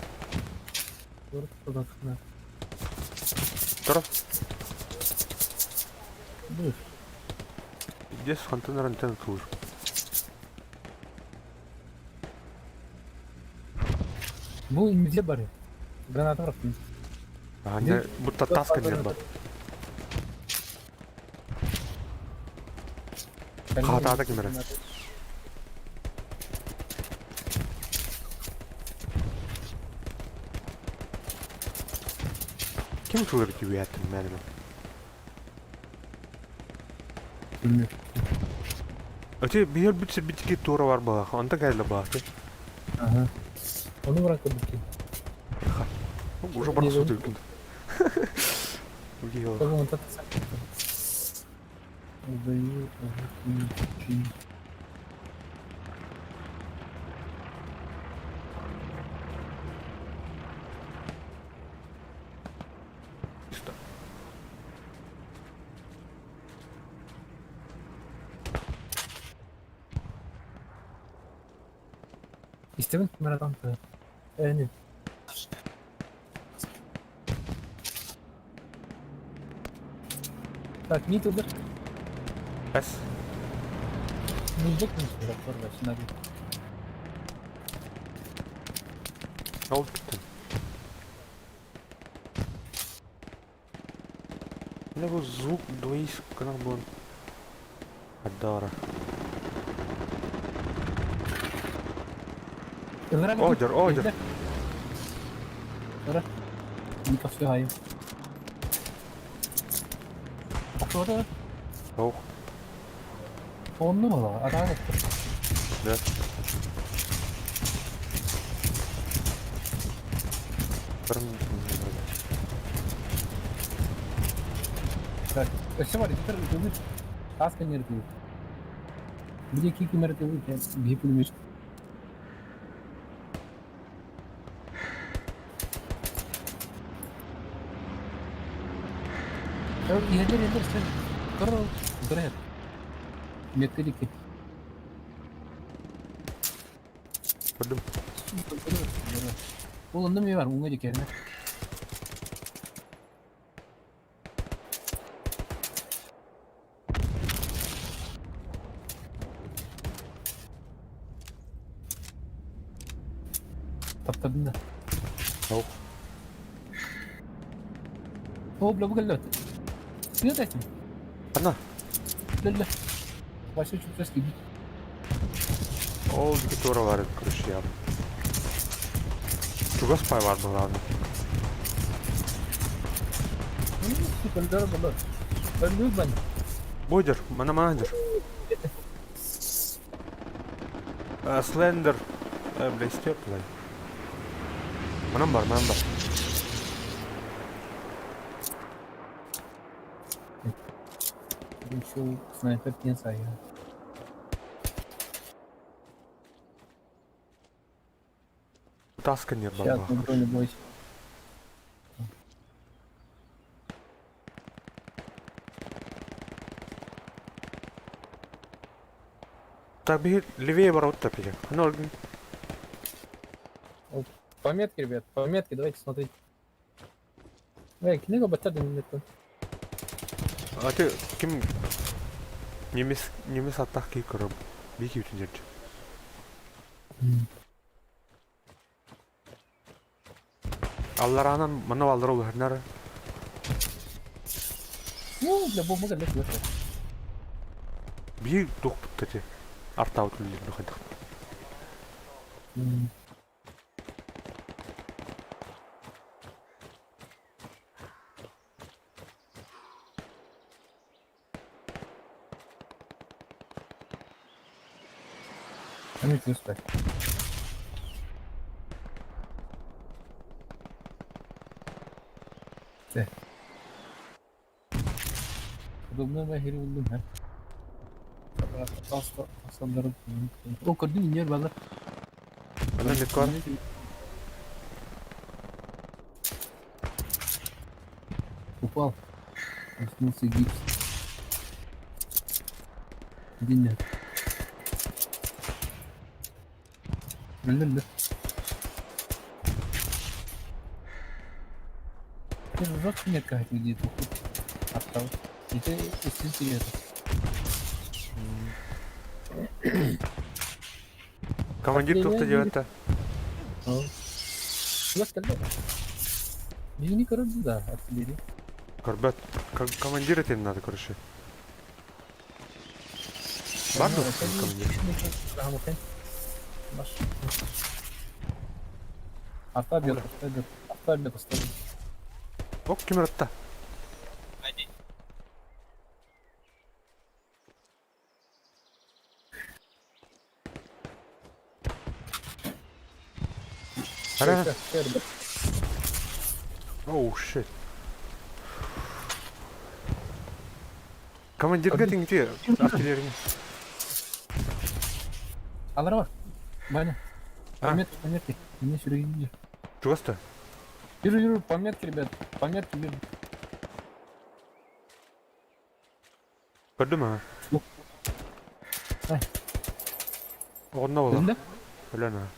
Тора. Бур. Здесь фонтан антенна тур. Бу имде бар. Граната бырактым. А, не, будто таска не бар. Хатаата ким эрэ? Ким тулар түйәттім мәлім? Bilmiyorum. Öte bir bir bitki тура бар балах. Онта кайлы балах. Ага. Onu bırakmadık ki. Уже бар суды үлкен. Истэбин братан. Э, Так, не туда. С. Мужик не сюда, порвать надо. Ол бүттүм. Менә бу звук двоих гына булган. Адара. Одер, одер. Ora. Не встигаю. А кто это? Ох. Онну было, а так Да. Так, все, Варя, теперь ты таска не ртует. Где кики мертвый, я пулемет. Иһэллэр иһэллэр сен Көр көрөр. Метка дики. Көрдүм. Ол онно ми бар, уҥа дики эрнэ. Таптадын да. Ох. О, бля, бу кэллэ. Сыа этим. Ана. Бля, Вообще чуть скиди. Ол дики тура бар короче я. Чугас пай бар главное. Сука, да, да, да. Люблю Бодер, мана манадер. Слендер. Бля, истерплай. Манам бар, манам бар. Еще снайпер не знаю. Таска не Сейчас, бар. на бронебойся. Так, беги левее ворот топили. Ну, Пометки, ребят, пометки, давайте смотреть. Эй, книга батарда не это. А ты ким немес немес аттах ки көрөм. Бики үтүн жерди. Алларанан мана аллара уларнар. Ну, для бомбы для этого. Би дух буттати. Арта үтүллер духадах. А мне спать. Те. Удобно buldum ha. О, көрдүм инер бала. Ана меткар. Упал. Проснулся гипс. Где нет? Блин, да. Ты же жестко нет как где тут. Осталось. И ты из это. Командир тухта девятта. Не короче, да, артиллерия. Корбет. Командир это надо, короче. Барду командир. Арта бьет, арта бьет, арта бьет, арта бьет. Ок, кимератта. Ара. Оу, shit. Командирга тиҥти артиллерия. Алара бар. Ваня. Пометки, пометки. Мне сүрүгүн Чугаста. Вижу, вижу, пометки, ребят. Пометки вижу. Көрдүм аа. Ай. Оҕонно буолла. Өлөн аа.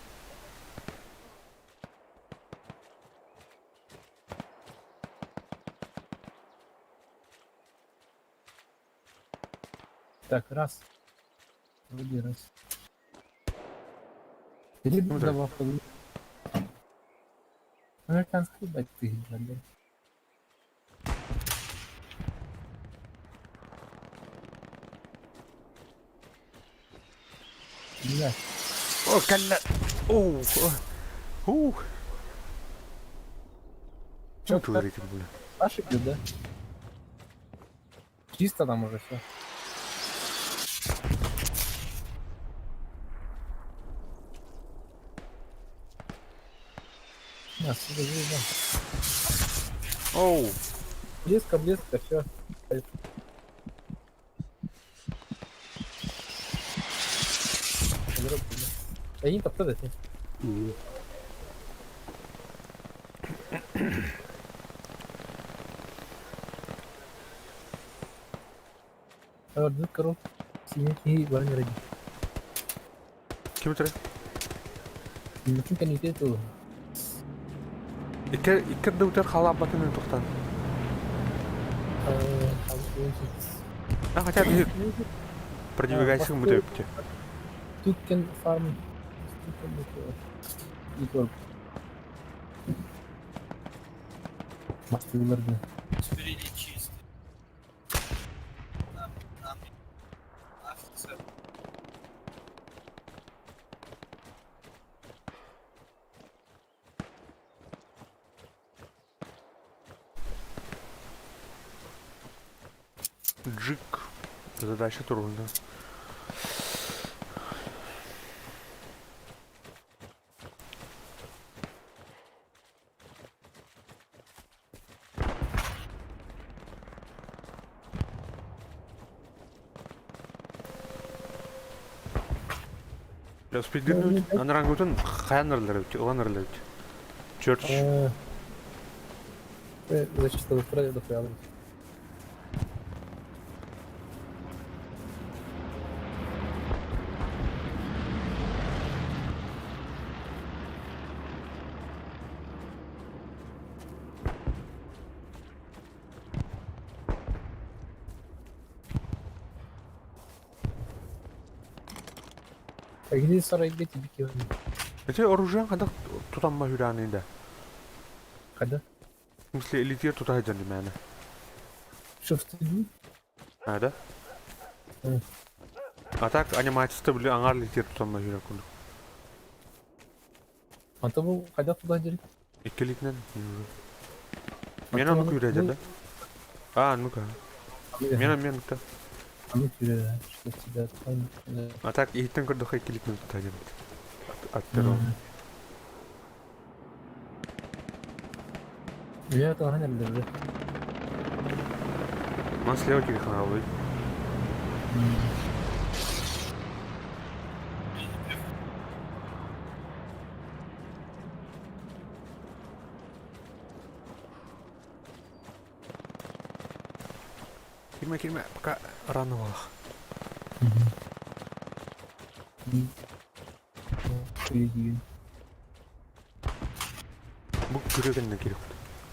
Так, раз. Вроде раз. Или Ну да. добавка. Американский бать ты, блядь. Бля, О, кэллэ. Оу. Ух. Чё, Что говорите, бля? Наши бьют, да? Чисто там уже все. А, сука, звезда. Оу. Близко, близко, все. Они топтали, ты. Ордут коров, синяки барнеры. Ким өтөрө? Мөмкин комитет ол. Икки икки да халаабатын тохтан. А хотя бы продвигайся мы Тукен фарм. Тукен Мастерлерді. Спереди чисто. Нам, нам, офицер. Джик. Задача трудная. Успейдин анарангутун хаянарлар өтө, уланарлар өтө. Чёрч. Зачисто вправе дохуя. А где сарай где тебе кивни? Эти оружие когда тутамма хүрәни да. Когда? В смысле, элитир тута хаджан димәне. Что в стыду? А, да? А так анимация били аңар литир тутамма хүрә кулу. А то был когда туда дели? Иккилитнен. Мен аны күрәдер да. А, ну-ка. Мен мен та. А ну күрә, что тебя там. А так иттен көрдө иккилитнен тута дем. Аттыр. Я это ранее даже. Ман слева кирханалый. Кирме, кирме, пока рано вах. Бу көрөгөннө керек.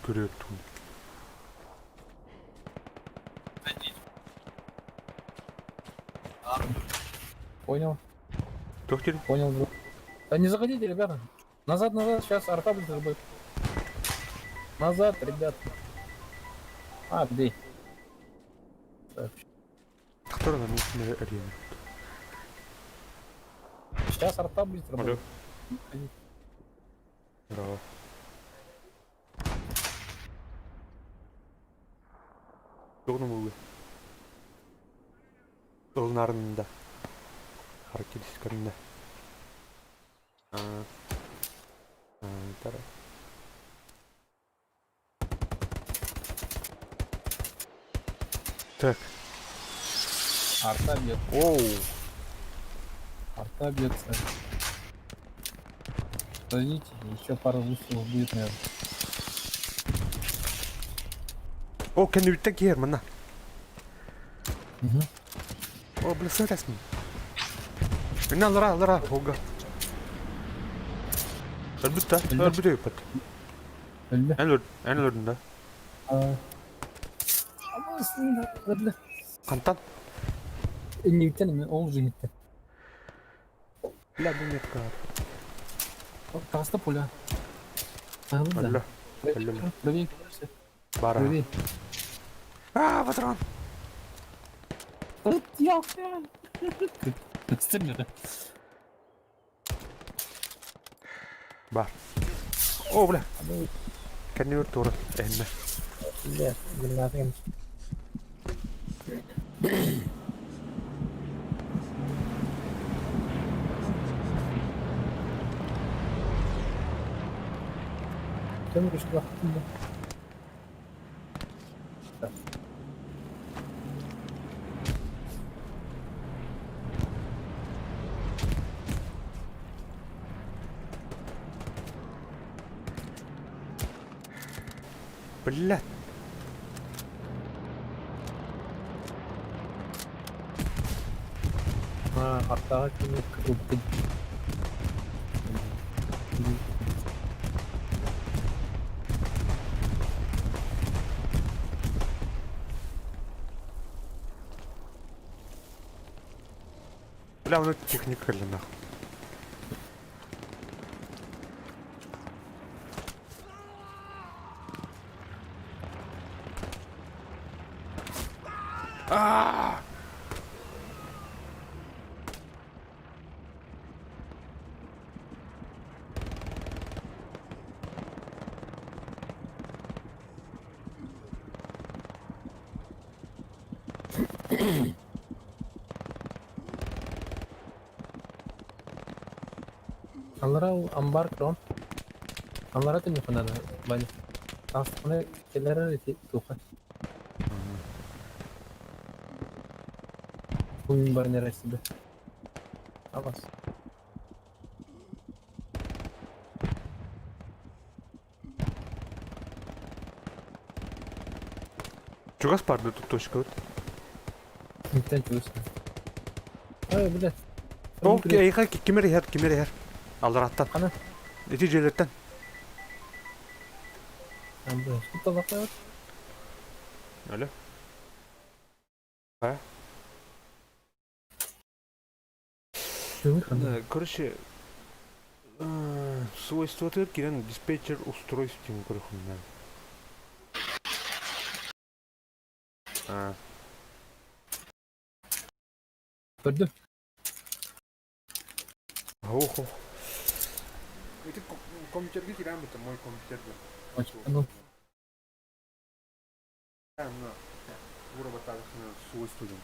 Көрөк тун. Понял. Доктор? Понял, друг. Да не заходите, ребята. Назад, назад, сейчас арта будет работать. Назад, ребят. А, бей. Так. Сейчас арта будет работать. Браво. Тоғны болды. Ылнарында. Характеристикарында. Так. Арта бьет. Оу! Арта бьется. Подождите, еще пару выстрелов будет, наверное. О, кэннибиттэн киһи манна. Угу. О, бля, сытасмын. Инна аллара, аллара, холга. Өлбүт да, Өлдө. өлбүт өйүппэт. Өлдө. Эн өлөр, эн өлөрдүн да. Өлдө. Хантан? Инниттэн мен ол жигиттен. Бля, бу метка. Таста пуля. Өлдө. Өллө. Өллө. Правее, Бара. правее. А, патрон! Ялка! Стемнер. Бар. О, бля. Кэннибэр туора. Эһиннэ. Бля, гранаты. Кем решил? Бля. А, артаға кеме кіріп. Бля, ну техника или нахуй. А! Аллара амбар кром. Аллара ты не фанада, Ваня. Астана келер туха. Кун барнера себе. Авас. Чугас парды тут точка вот. Никто чувствует. Ай, блядь. О, эйха, кимер иһэр, кимер иһэр. Аллараттан. Хана? Ити дьиэлэртэн. Там, блядь, что-то лапает. Алло. А? Ты выход. Короче, свойства кирен диспетчер устройств тем көрөхүннэн. А, Көрдүм. ох, ох. Это компьютер кирен это мой компьютер. Очень, ну. Ну, свойства ден.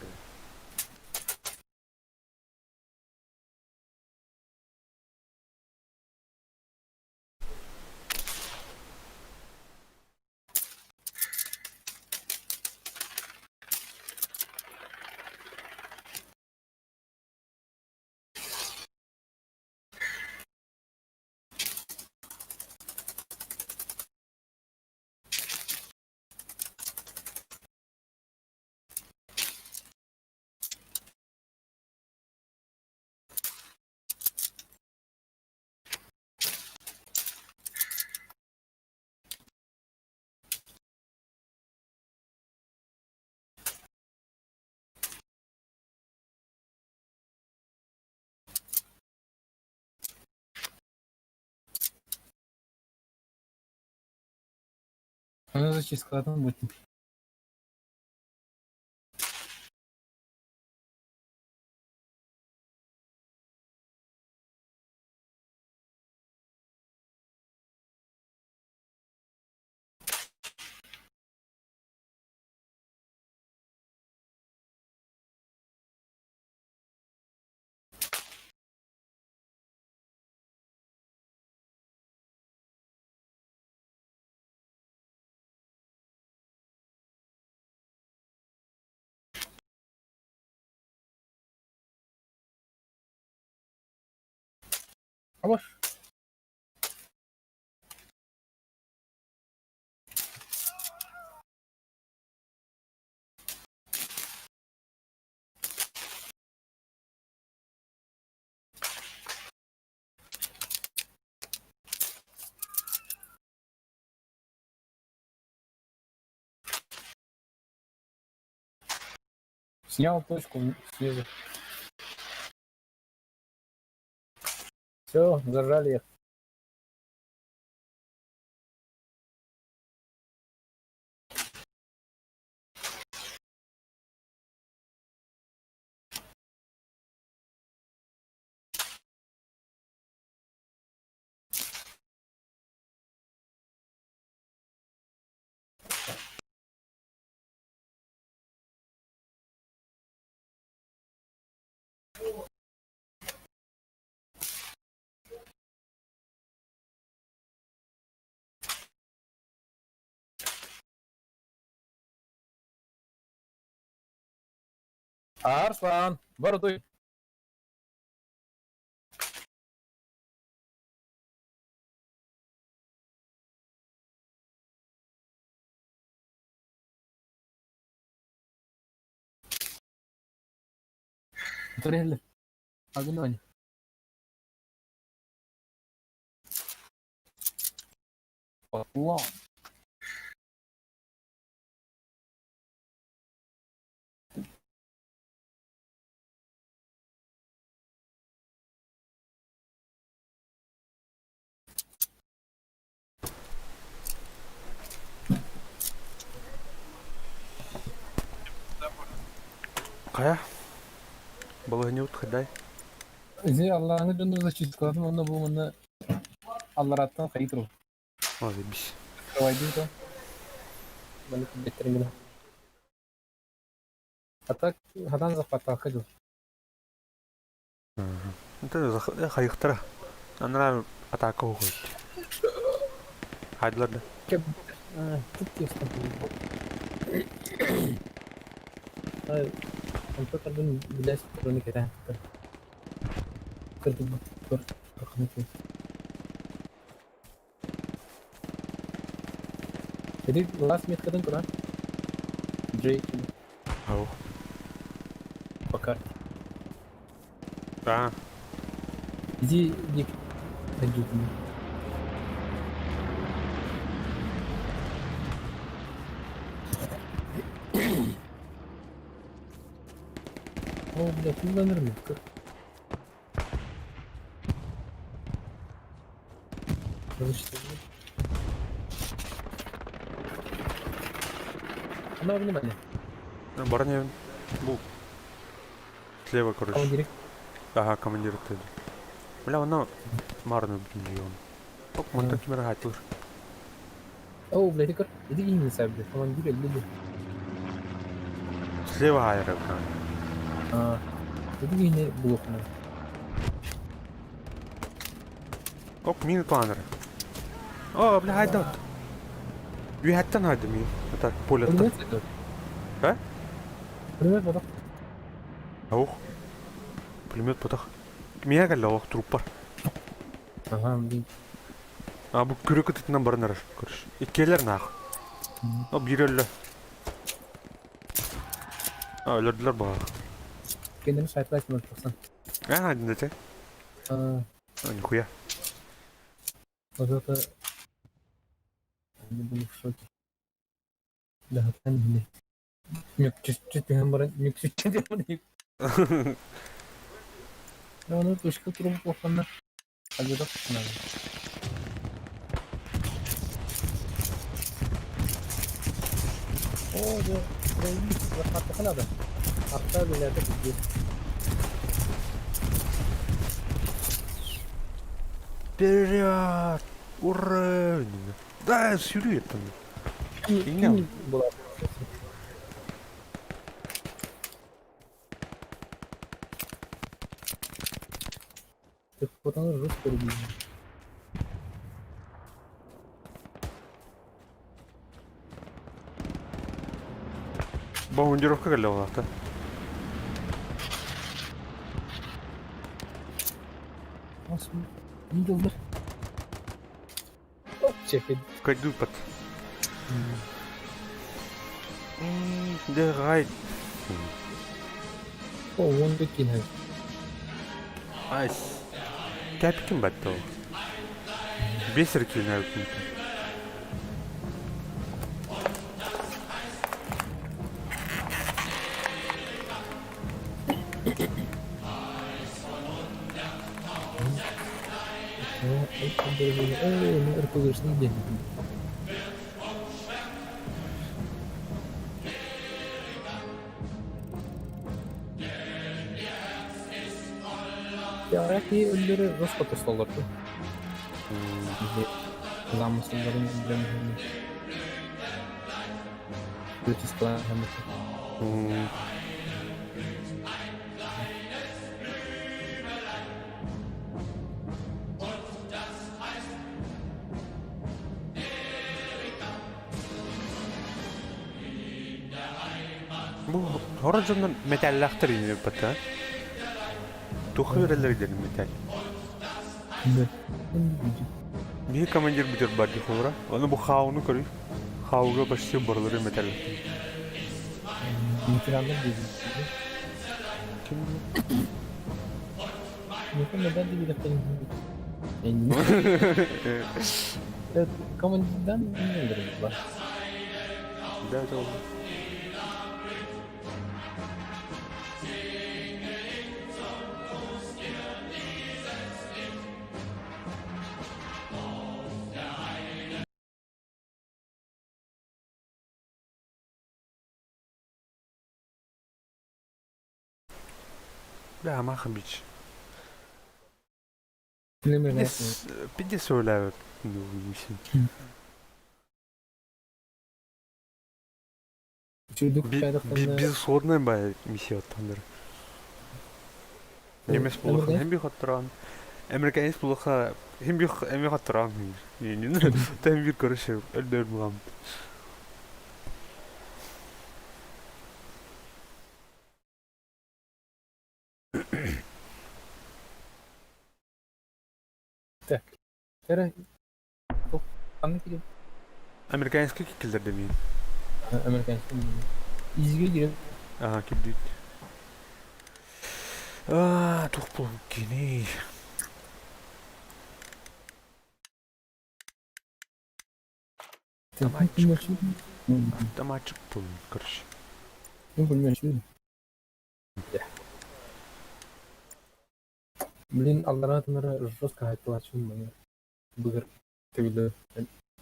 Ну, зачистка там будет. Хорош. Снял точку снизу. Все, зажали их. Арслан, бородуй. Турель. Огонь. Поклон. Хайа? Балыгынньыбыт хайдай? Зи Аллаһы дьоннор зачисткалатын уонна бу манна аллараттан хайыы турар. Ой, бис. Открывайдыы то. Манна килбэттэрин гына. А так хатан захваттаахха дыл. Это хайыхтара. Анараа атака уходит. Хайдылар да. Кеп тут тесто. Онто кардын билээс туруну кэтээн кырдыбыт көр Ити лас меткатын куда? Джей Ау. Пока. Да. Иди ник пойдут. О, блядь, ну нормально. На, внимание. Барни, бу. Слева, короче. Командир. Ага, командир ты. Бля, она марно блин. Оп, мантан кимэр хаатылыр. О, блядь, көр. Иди не сай, блядь, командир люди. Слева аэро. А, иди не блокну. Оп, мин планер. О, бля, хайда. Үһэттэн хайда мин. Это полеттан. А? Пулемет потох. Аух. Пулемет потох. Миэхэ кэллэ олох труппар. Ага, блин. А бу күрү кытытынан баран эрэр, көрүш. Иккиэлэр наах. О, биир өллө. А, өлөрдүлэр баҕа. Кендини сайтлайт мөлтөхсөн. А, дете. А, А, нихуя. вот это... Они были в шоке. Да, там Нүкчүччү түһэн баран нүксүччү диэн Ону тушка туруп улаханна албетах надо. О, да, захватыха надо. Арта билerde пиздец. Вперед! Ура! Да, сюрю это. Фигня. Была. Так вот оно жестко рубили. Бомбардировка кэллэ буолаахта. Виделдер. Чекай. Кайдупат. Дэрай. О, он бекин. Айс. Кәпкин батты ол. Бесер киин Теория өллөрө роспотостоллор замысларын билэн Бу хора дьоннор металлаахтар бата. Туха үрэллэр диэн металл. Биһи командир бүтэр бар дии холура. Ону бу хауну көрүй. Хауга почти барлары металл. Ветерандар диэбит. Ким? Миэхэ медаль диэбитэхтэрин Командирдан бар. Да, это он. Бля, Маха бич. Пиздец өләбит. Безысходная бай миссия оттандыр. Немец булаха hem bir хаттыран. Американец булаха hem bir эми хаттыран. Тем bir короче өлдөр булам. Так. Кere Ханнык Американский киллер демейин. Американский. Изге киреп. Ага, кирдит. Аа, тух бул кини. Автоматчик был, короче. Ну, понимаешь, Блин, алдаратынары жестко айтылачын мына. Бүгір түгілі,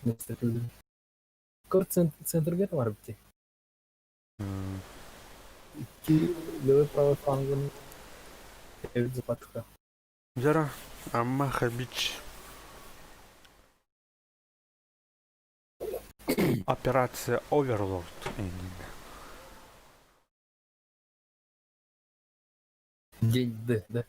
месте түгілі. Көр центрге бар бітті. Икки левый правый флангын эбит запатка. Жара, Амаха бич. Операция Оверлорд. День Д, да?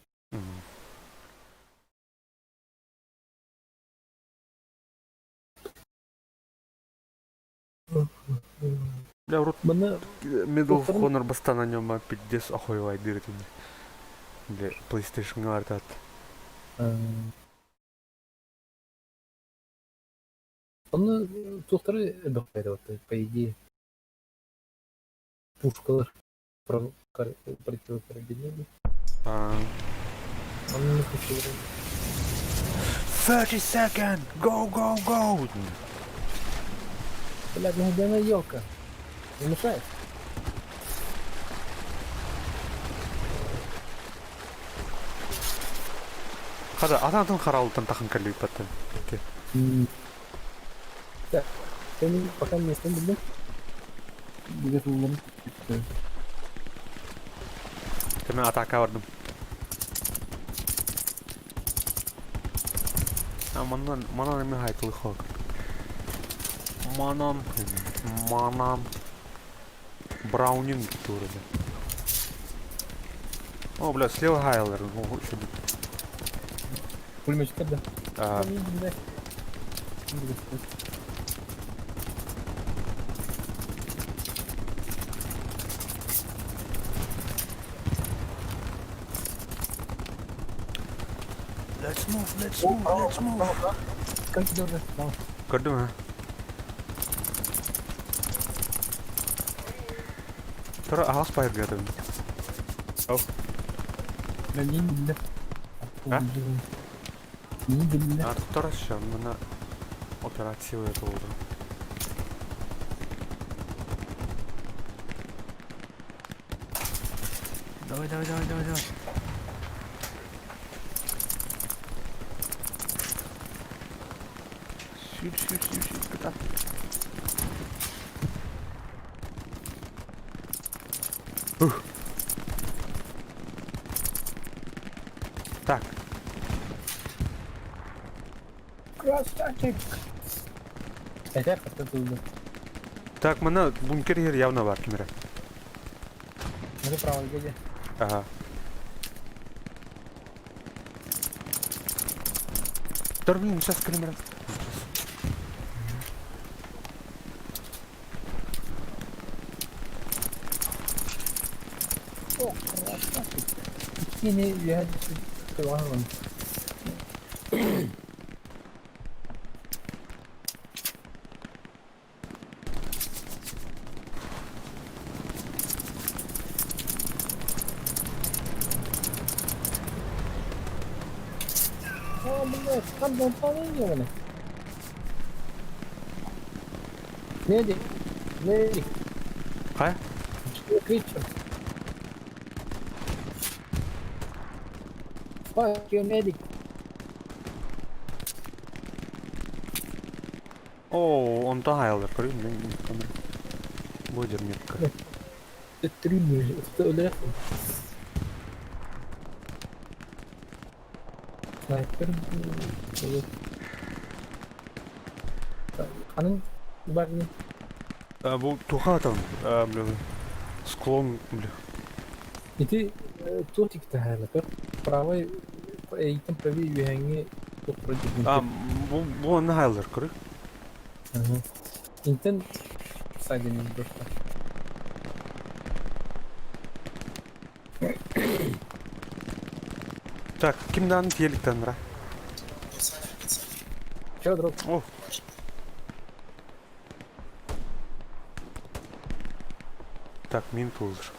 Бля, урут Мына Medal of Honor бастан на нем пиздец охуевай дыры. Бля, PlayStation артат. Оны туохтары элбэх по идее. Пушкалар противокарабинеры. Оны 30 second! Go, go, go! Блядь, ну где она елка? Не мешает? Хада, ататын харалытан тахын кәлі баттан. Так, ты пока не стал, да? Мен атака бардым. А, манан, манан эме хайтылы хок. Манан, манан. Браунинг туры. О, бля, слева Хайлер. Пулеметчик да? А. Let's move, let's move, let's move. Как дёргать? Давай. Көрдүм ha. Тура аҕас байыргатым. Бля, не биллэ. А? Не биллэ. Тура мына операция болду. Давай, давай, давай, давай, давай. Сюр, сюр, сюр, сюр, куда? Так, Красавчик! Хотя как-то тут. так, мына бункер ер явно бар кимере. Смотри, право, где? Ага. Тор, блин, сейчас камера. О, красавчик. Не, я ладно. О, блядь, там был выполнение. Медик, медик, Хай? что кричишь? Fuck you, medic. О, он тайлер, блин, камера. Будет метка. Три блядь, Снайпер. Анын барни. Бу туха там, блин, склон, бля. И ты тотик тахала, правый, эйтен правый юханги А, бу бу он хайлер, көрү. Интен садин просто. Так, кимдан телектен ра? Чё, друг? О. Так, мин тулдыр.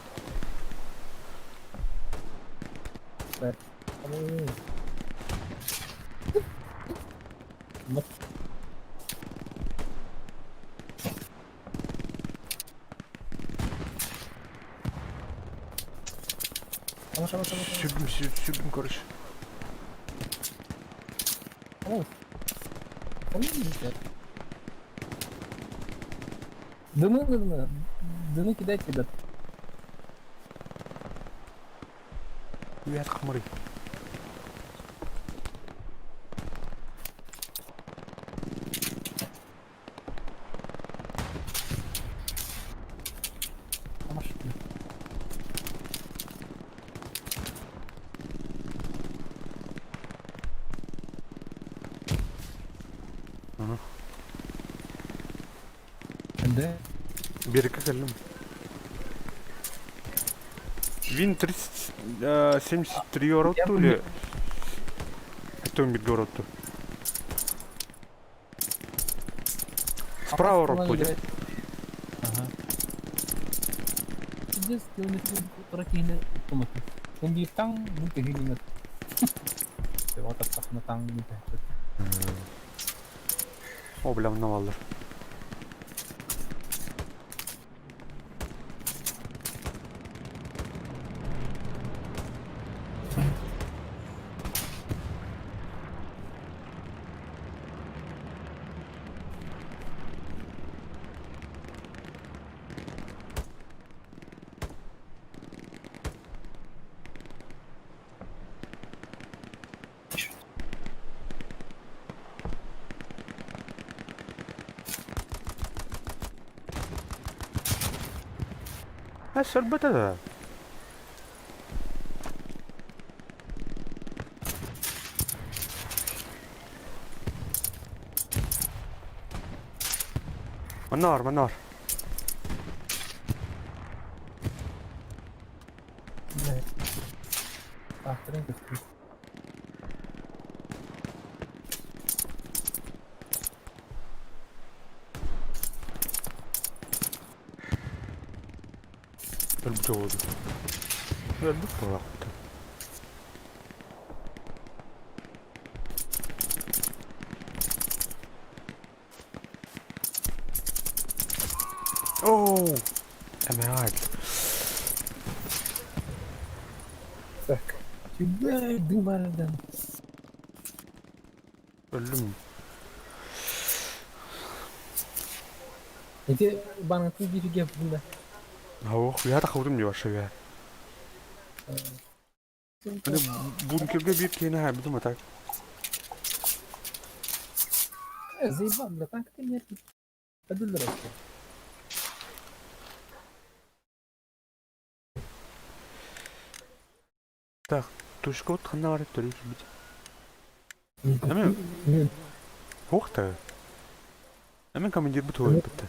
Vamos, vamos, vamos. Сүрдүм, сүрдүм, сүрдүм, короче. Vamos. Дымы нужно. Дымы кидайте, ребят. Вверх хмырый. Да. Берег кэллим. Вин 30, 73 оротту или... Это он бит оротту. Справа оротту, дии. Ага. Пиздец, километр ракеты комнаты. Он бир таң, бу километр. Вот так таң О, бля, мына баллар. А, сөрбөтө да. Манна бар, манна бар. Блядь. А, тренинг. Өлбүтэ буолуо. Өлбүт буолаахпыт. Оу! Эмээт. Так. Тебя дымардан. Өллүм. Ити банкты бииргэ булла. Ох, я тахыбытым дии вообще я. Аны бункерга биир киһини хаайбытым а так. Заебал, бля, танк ты мне. Ödüldür вообще. Так, тушкот ханна барып төрүү килбит. Эми Ух ты. Эми командир бу туой битте.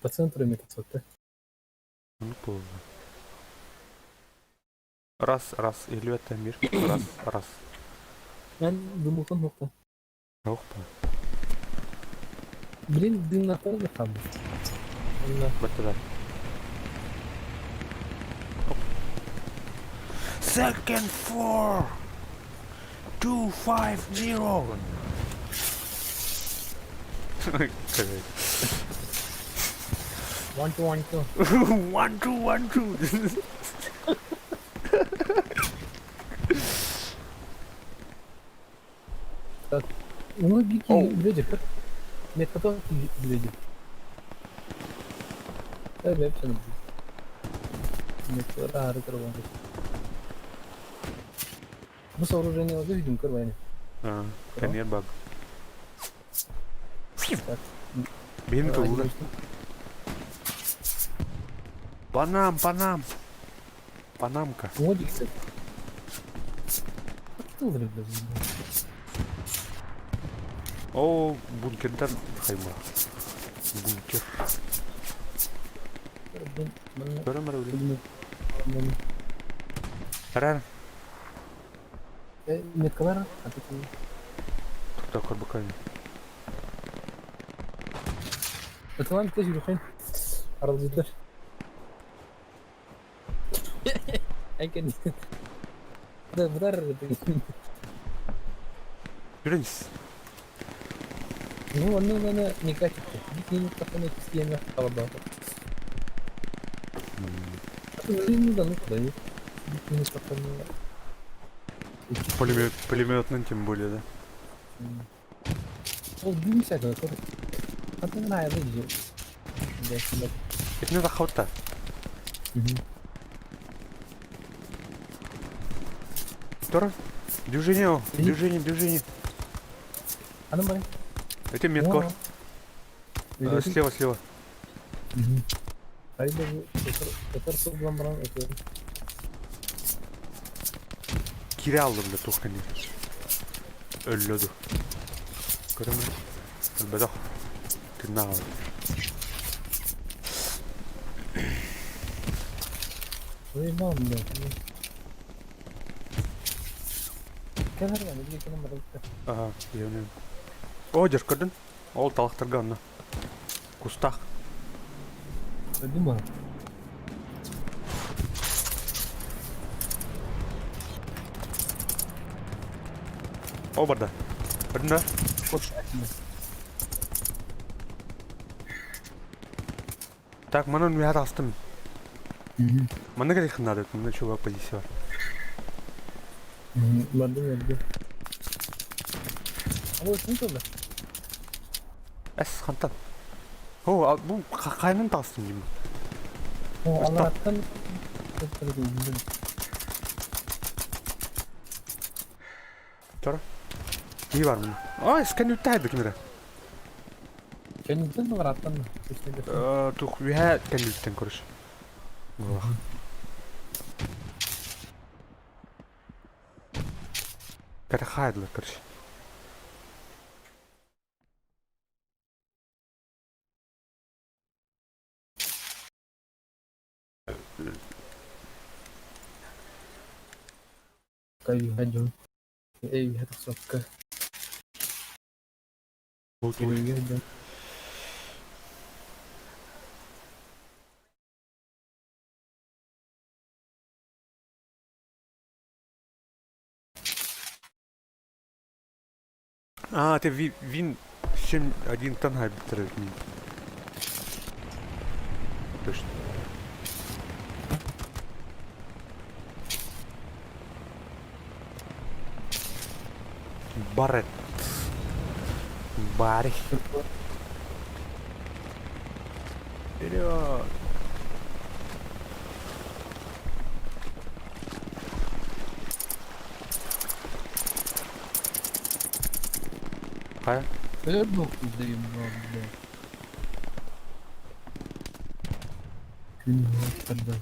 По центру метаться, да? Ну буолла. Раз, раз, илүүттэн мир. Раз, раз. Мен дымылтан нокта. Ох па. Блин, дым на да там. Баттылар. Second floor. 250. 1 2 1 2. 1 2 1 2. Так, ну бики Оу. люди. Нет, потом люди. Бу сооружение видим, көрбайны. Кэнниэр баг. Так. Биһин тулла. Панам, Панам. Панамка. Модик. О, бункердар хайма. Бункер. Көрөм эрэ Арар. Меткалар, а тут Тохтоо көрбөкөн. Аталан тез жүрүхен. Аралжыдыр. Айкен. Да, будар. Жүрүңүз. Ну, онно гана не катит. Бит таханы кистеме алаба. Ну да, ну куда? Бит таханы. Пулемет, пулеметный тем более, да. Ол дым всякого. А ты на это же. Итини тахабытта. Тора. Движение, о, движение, движение. Аны бар. Это меткор. Слева, слева. Айда это баран это. Кире алдым да тухкани. Өллөдү. Көрөмүн. Өлбөдөх. Тынна алды. Заебал, блядь. Кемер бар, бізге кемер бар. Ага, явнен. О, дер көрдүн. Ол талактарга онно. Кустах. Думаю. О, барда. Көрдүн да? Так, манан уят астым. Манна керек надо, мына чувак позиция бар. Барды барды. Abo ким турду? Эс, хантан. О, бу кайнын тастым деймин. О, алараттан Тора. Не бар мына. Ай, скан үттәйді кимере. Кеннитен алараттан. Тух, үһә кәнүттен көрүш. Булах. Ката хайдлы көрүш. Кай хаджун. Эй, это сопка. Бу А, ты Вин 7-1 хайбыттар эбит. Точно. Барретт. Барри. Вперед! Хайа? Ебнул заебал, блядь. Вот тогда.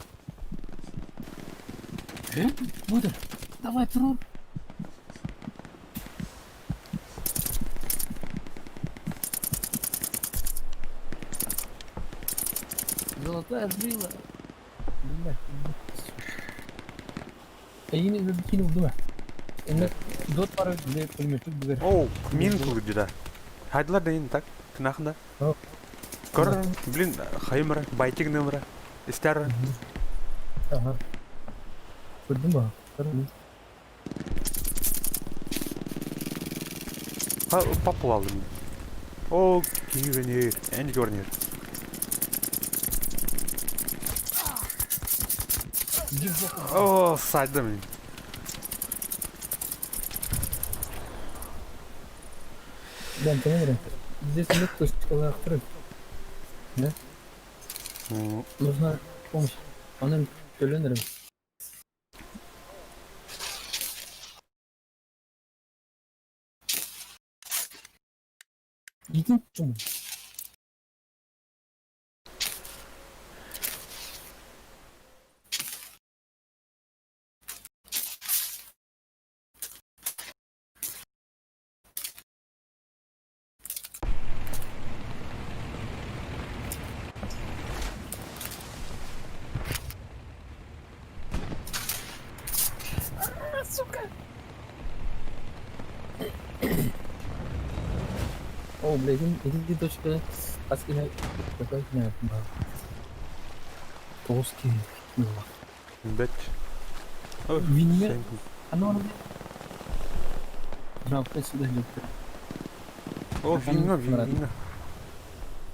Э? Буду. Давай, труп. Золотая жила. Блядь, Эйини кинул дума. Инна дот пара блядь, пулеметчик бугар. Оу, мин кулгуда. Хайдылар да так, тынахында. Кор, блин, хайымра, байтик нымра. Истер. Ага. Көрдүм ба? Көрдүм. Ха, папыл алдым. О, киевенер, ән көрнер. О, сайдым. Дэн, ты Здесь нет точки открыт. Да? Нужна помощь. Onun төлөнөрүм. Иди чум. Сука! О, блядь, иди точка. Аскина, какой не Толстый. Бэт. Винье. Оно Жалко сюда идет. О, вино, вино.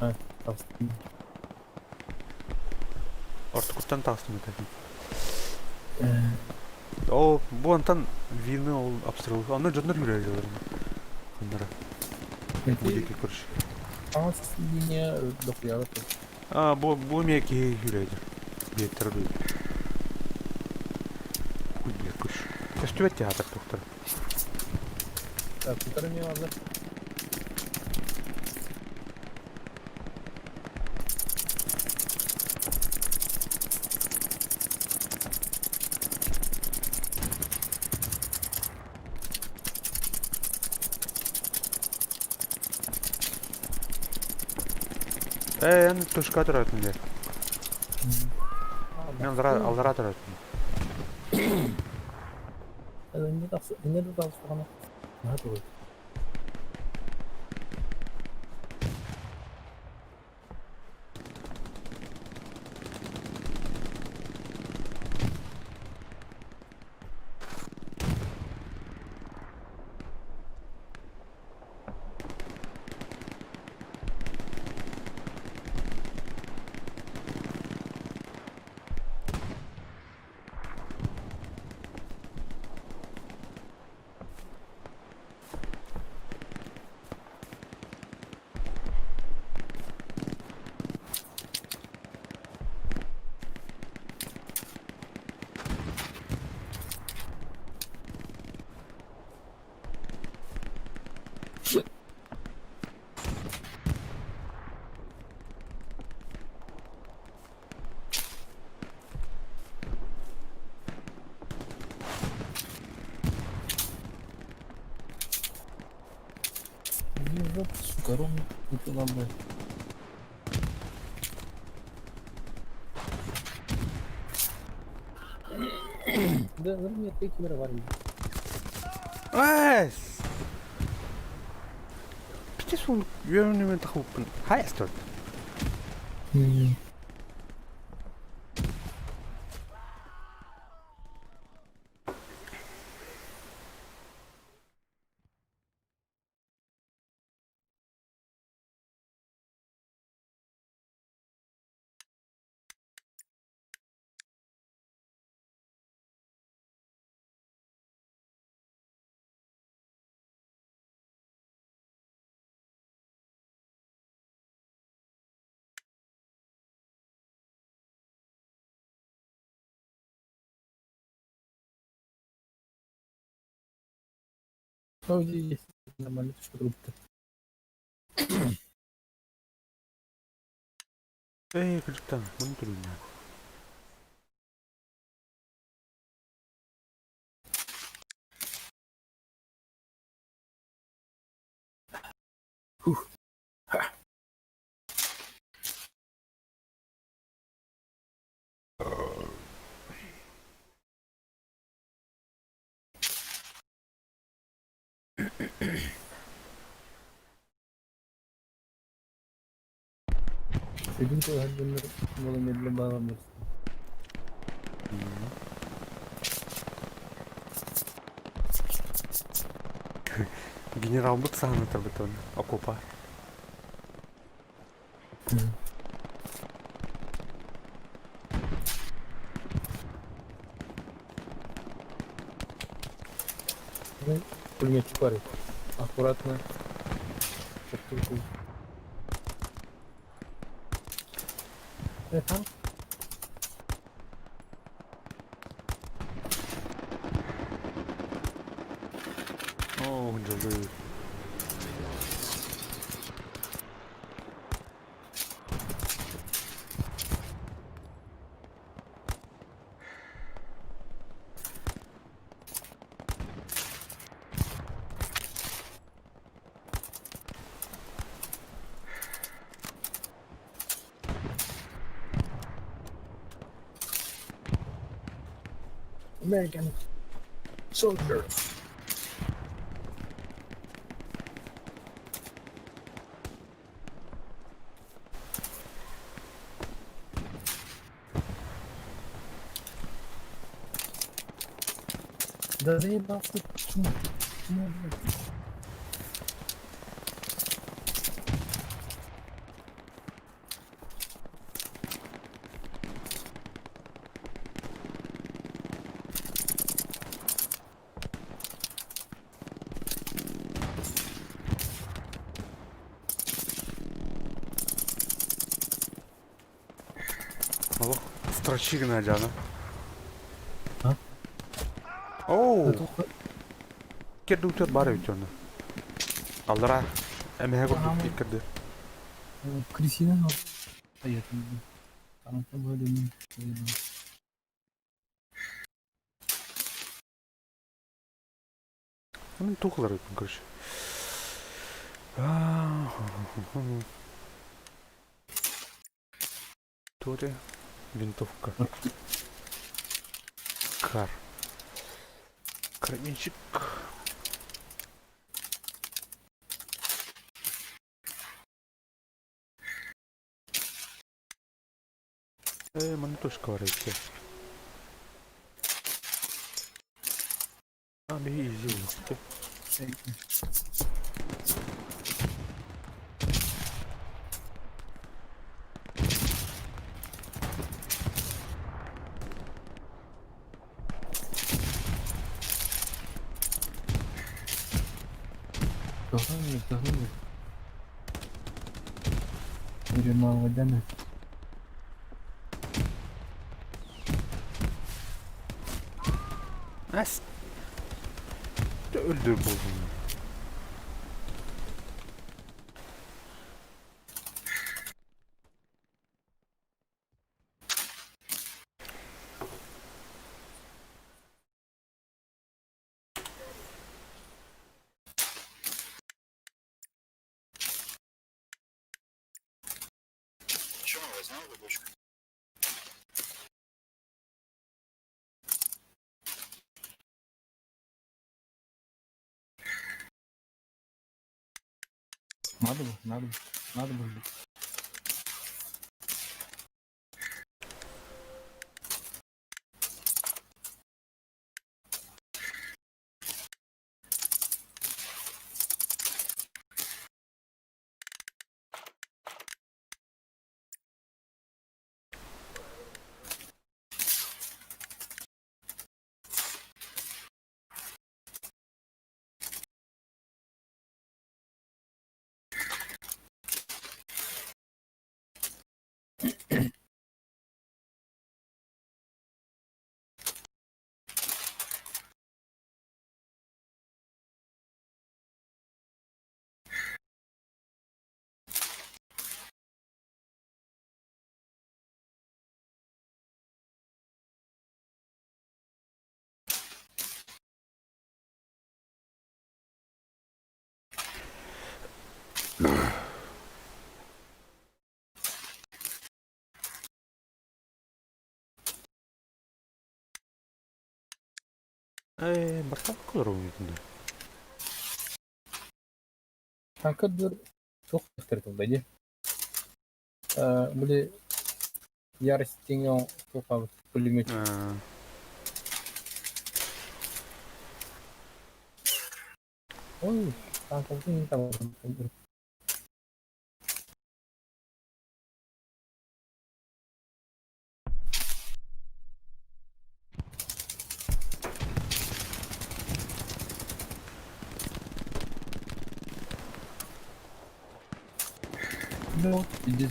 А, толстый. Ортукуттан тастым это. О, бу антан вины ол обстрел. Аны жоннор жүрөр. Ханнара. Будеки короче. А, линия дохуя. А, бу бу меки жүрөдү. Беттер бу. Хуй бекуш. Көстүбөт театр доктор. Так, который мне надо. Эн тушка туратын де. Мен алдыра туратын. Не тақсы, не будет. Иди в жопу, сука, ровно не туда, блядь. Да, ну нет, ты камеры варили. Эс! Пите сул yönümü тахуппын. Хай астор. Ну, есть нормально, что трубка. Эй, кырдьыктан, маны турунна. Фух. Ха. Генералбыт саһаны тарбытын окопа. Пулеметчик парень. Аккуратно. Там? О, дьолу. American soldiers. Да заебался ты, чмо, чмо, блядь. Алло, строчи гына. А? Оу, Да тут кирди утет бар ведь он. Аллара, эмэһэ Ага. курдук кирди. Крысина, но... Поехали. Там говорим, Ну, тухлар короче. Туре винтовка. Кар. Карабинчик. Маны точка бар эти. А, беги, изи. Догони, догони. Будемо водяни. Әс. Öldür buldum. Чем мы возьмем эту бочку? Надо бы, надо бы, надо бы. Ээ, барсаакка олоробун дуу? Таҥка дүр туох диэхтэрэ дии. Били ярость тиҥэ туохаабыт пулемет. Ой, таҥкабытын табабын. Ну, иди.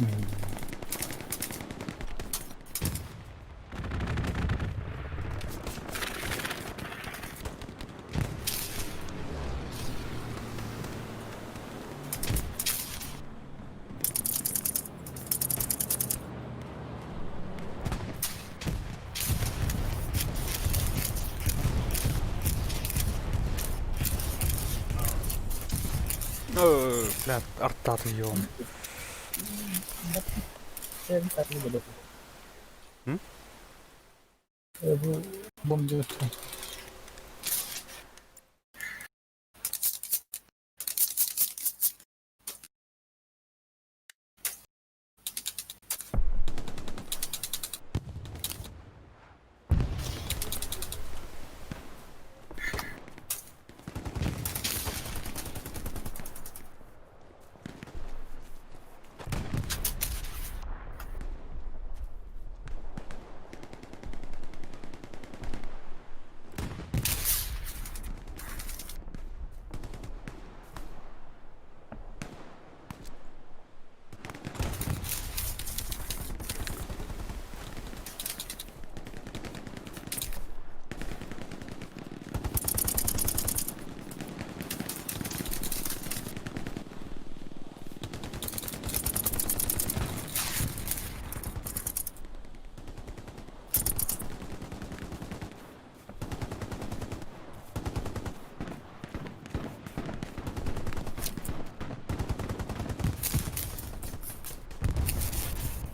Бля, артаты ем. М? Бомбежка.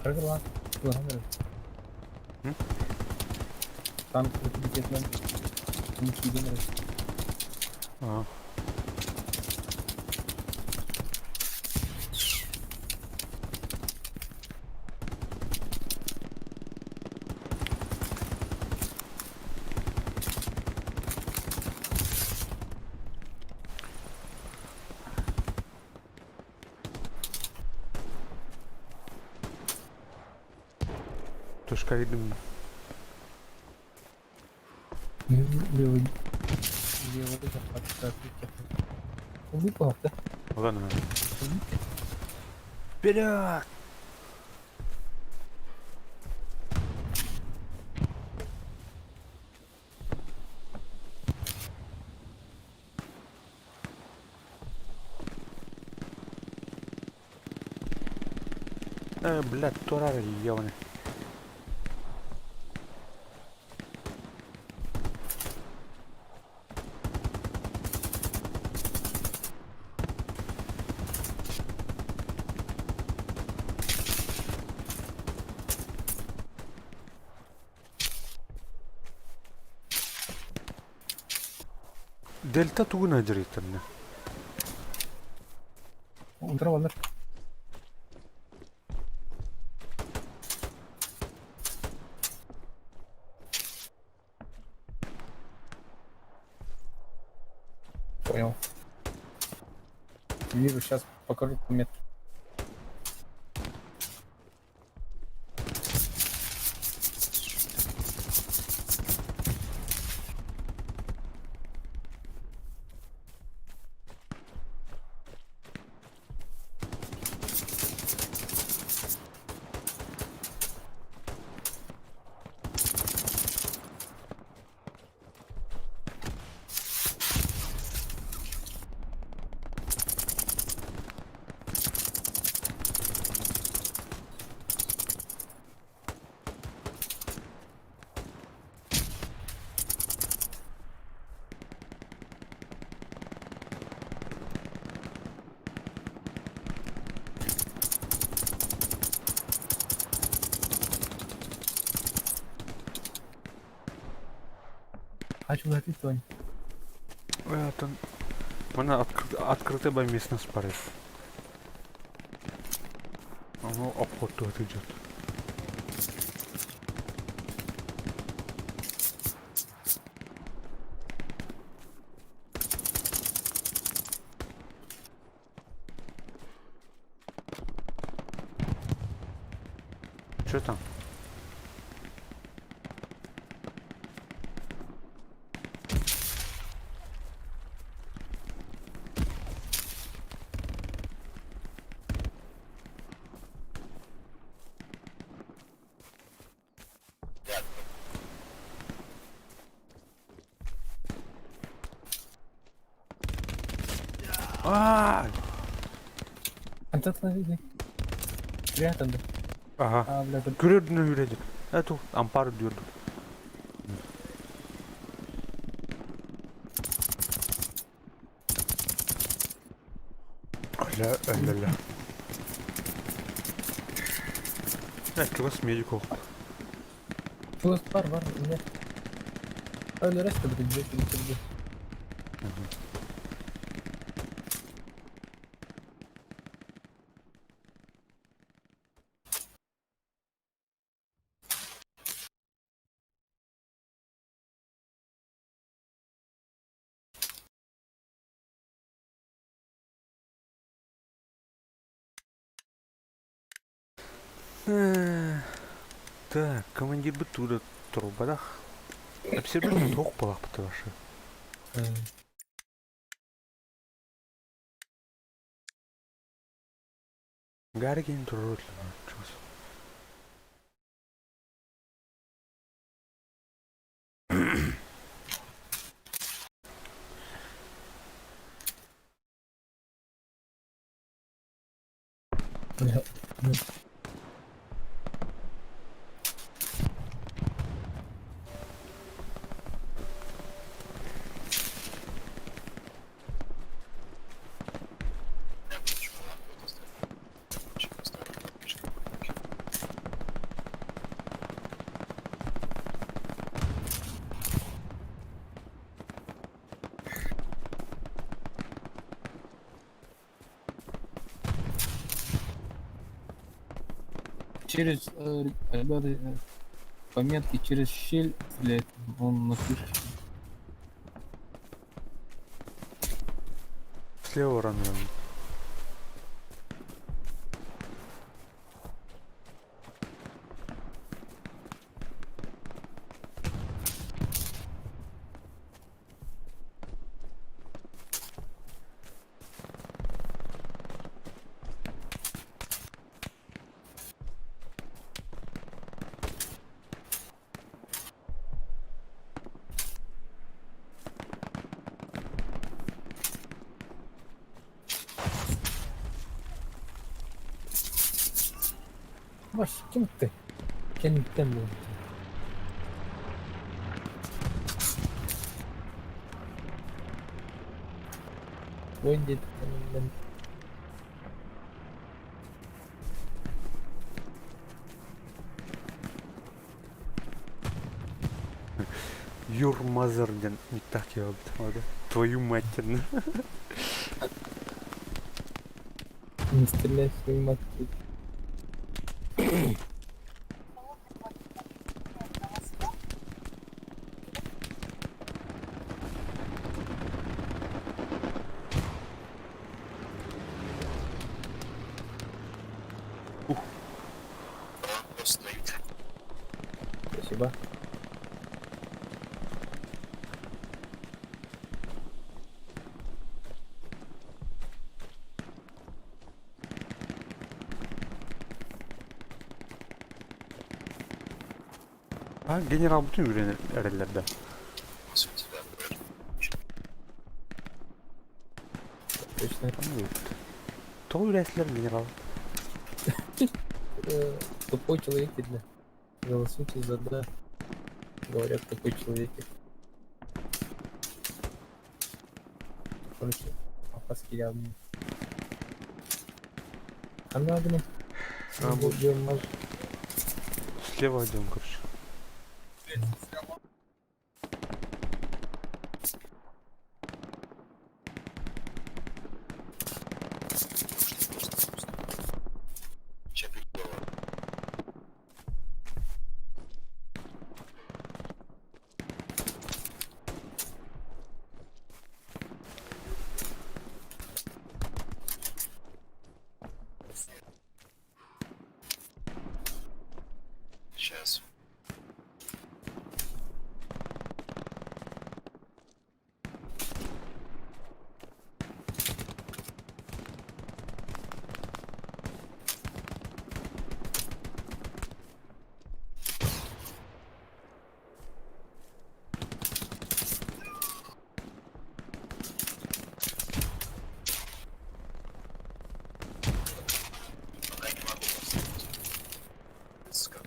Прыгала. М? Танк авторитетный. Ничего. А. Тушка видим. Левый. Левый захват. Выпал, да? Ладно. Вперед! Блядь, турары ебаный. Дельта тугуна дьарыйтарна. Утра. Понял. Вижу, сейчас покажу метку. Ачылатый Тонь. Это... Мана открытая местность пары. Оно обход тут идет. Что там? А, Антон, иди. Рядом. Ага. А, бля, тут Көрөрдүн үредик. Это ампар диyordu. Ля, ля, ля. Чего с медиков? Чего бар, бар, нет. Öyle rest de bir bitirdi. Так, командир бы туда трубадах. Абсолютно тох балах ваши. Гаргин турут. Бля. Я хочу лампу поставить. Хочу поставить лампочку. Через, ребята, пометки через щель стреляет. Он на крыше. Слева рано. Маш, кем ты? Кем ты был? Ой, дед, блин. Your mother диэн не так я Твою мать. Не стреляй в свою мать. Лампа стоит. Спасибо. А, генерал бүтүн үреллер да. По сути, да, будет. Точно. Тоҕо үрээсилэр генерал? Тупой человек, видно. Голосуйте за да. Говорят, тупой человек. Короче, опаски явно. Она, блин. А, Будем, может, Слева идем, короче. Сейчас. Пока не могу поставить. Сука.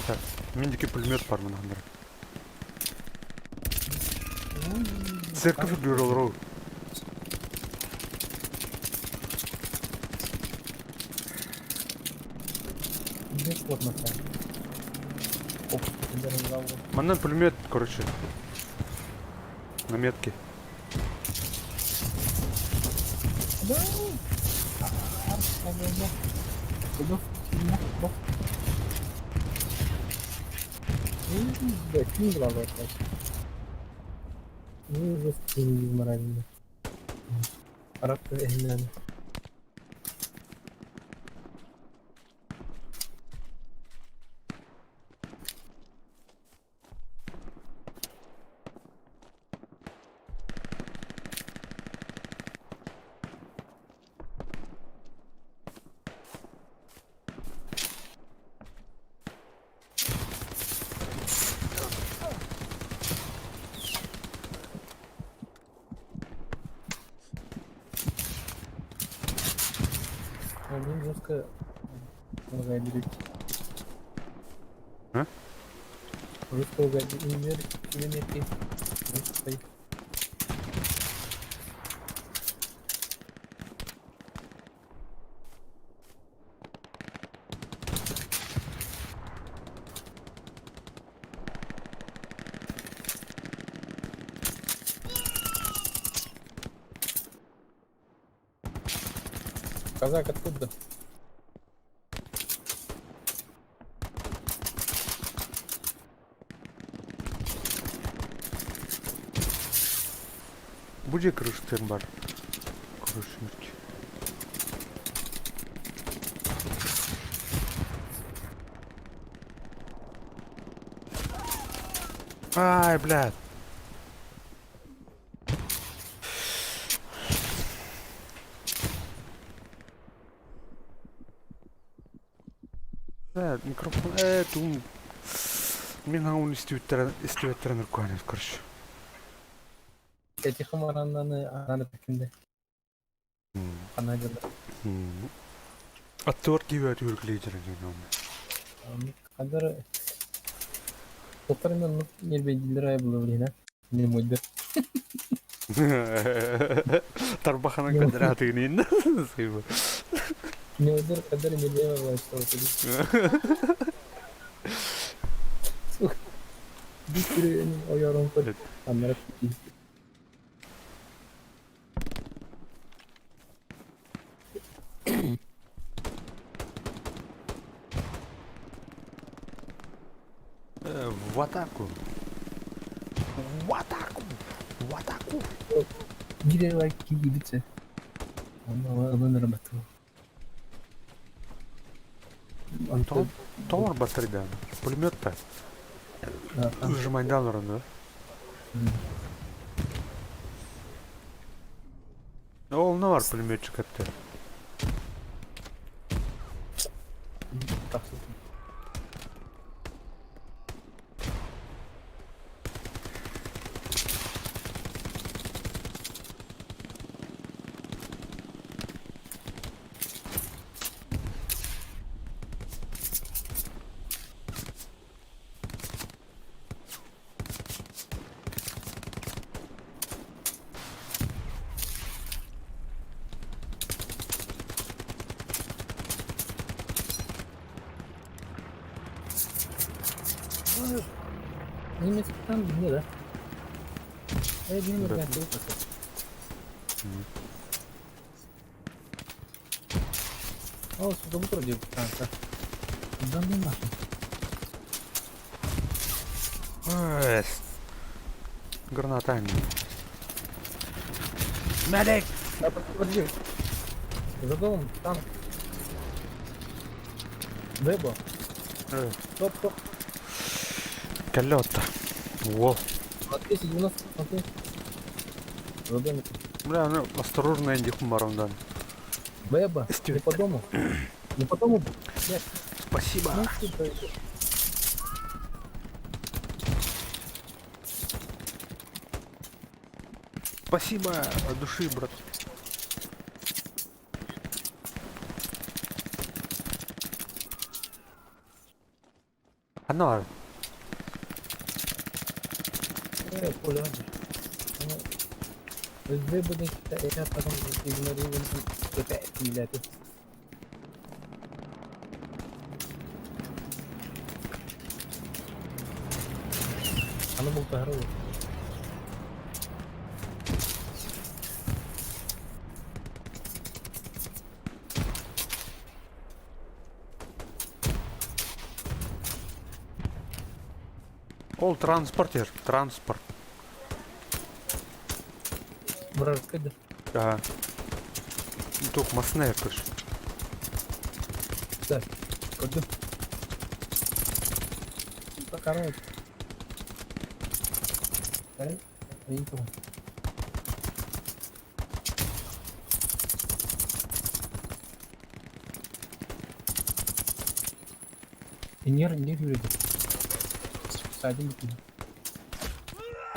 Так, мин диэки пулемет баар манна. Церковь үрдүгэр Где плотно там? Оп, даже Манна пулемет, короче. На метке. Да. Блядь, не глаза опять. Ну, уже морально. Раб Блин, жестко лагает. А? Жестко лагает. Или Жестко. Казак откуда? Будет крыштын бар. Короче, метки. Ай, блядь. Да, микрофон. Тум. Мин хаун истүэттерен руканев, короче. Эти хамараннаны ананы такинде. Ана деді. Аттор кибер түрклейдер деген. Кадыр Доктор мен нербейдилер айбылы билин, Не мойдер. Тарбаханан квадратыгын Сыйбы. Не мойдер кадыр нербей бала что Сука. Битүрен оярон көр. Аннары В атаку. В атаку. В атаку. Бире лайк кийбитсе. Аны ылын Антон, Товар батарейда. Пулемет-то. Выжимайдан уран, да? Ол не бар пулеметчик этте. Немецкий там не, да? Я один Да. да. О, сука, бутро делает. Да ну нахуй. Ой, Граната они. Medic! Да, подожди. За домом, там. Вебо. Стоп, стоп. Колета. Во. На 290, смотри. За домиком. Бля, ну осторожно, Энди Хумаромдан. Веба, не по дому. Не по дому, блядь. Спасибо. Ну ты даешь. Спасибо от души, брат. Она. Э, поля. Выборы я потом игнорируем опять блядь. Оно был поиграл. Ол транспортер, транспорт. Вражеская, да? Ага. Тух масне, короче. Да. Куда? Короче. Не люди. Садим.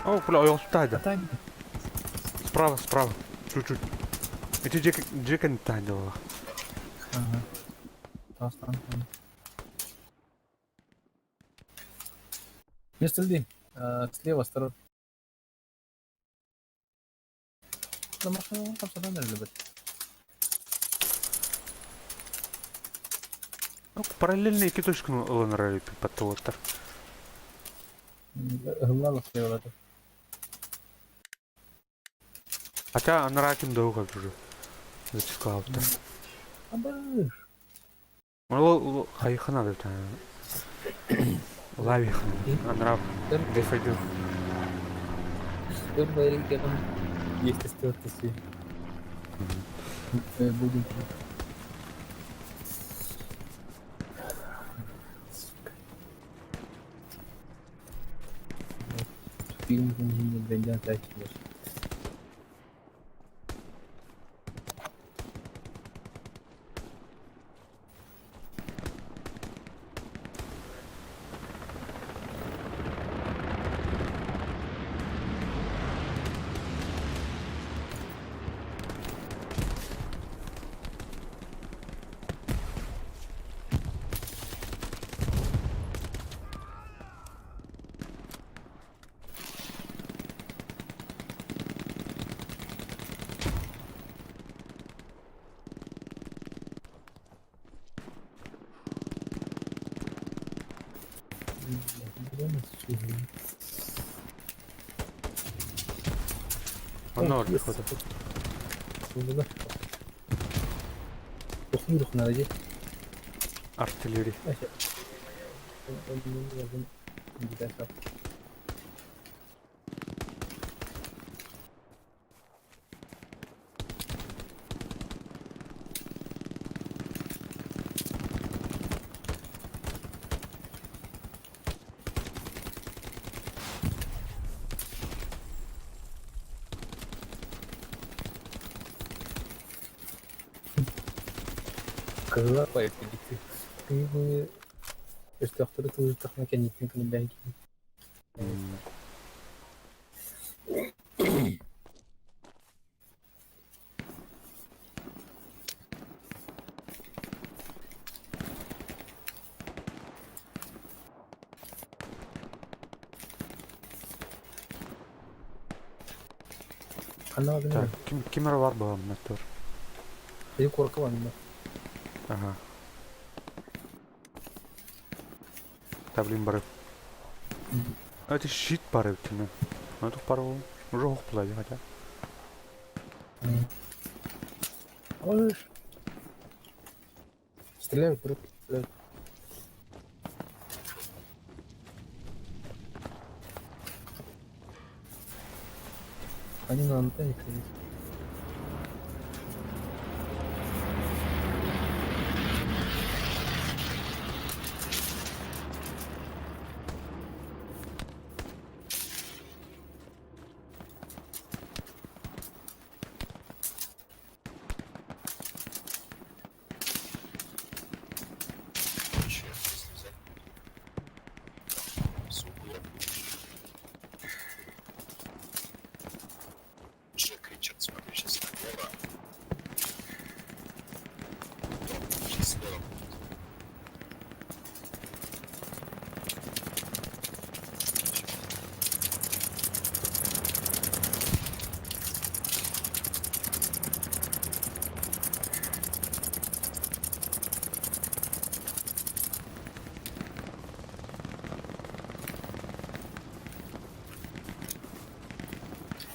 О, бля, он сюда. Там. Справа, справа. Чуть-чуть. Эти Джек, Джека не та делала. Ага. Там, там, там. Без стрельбы. Слева, осторожно. Да, машина, там всегда надо быть. Ну, параллельные киточку ЛНР подтолоттар. Глава слева, да. Хотя анараким долго уже. Зачискал то. Абыш. Ну, хайхана да. Лавихана. Анрав. Дефайду. Есть остается. Будем. Фильм не глядят, Оно приходит. Артиллерия. Так, кимер бар была мотор. Ага. Да, блин, бары. А это щит пары тяну. Ну это пару уже ох хотя. Можешь? Стреляют, стреляют. Они на антенне стоят. Короче, если взять с угла. Джек Ричард, смотри, сейчас налево. Дом сейчас слева будет.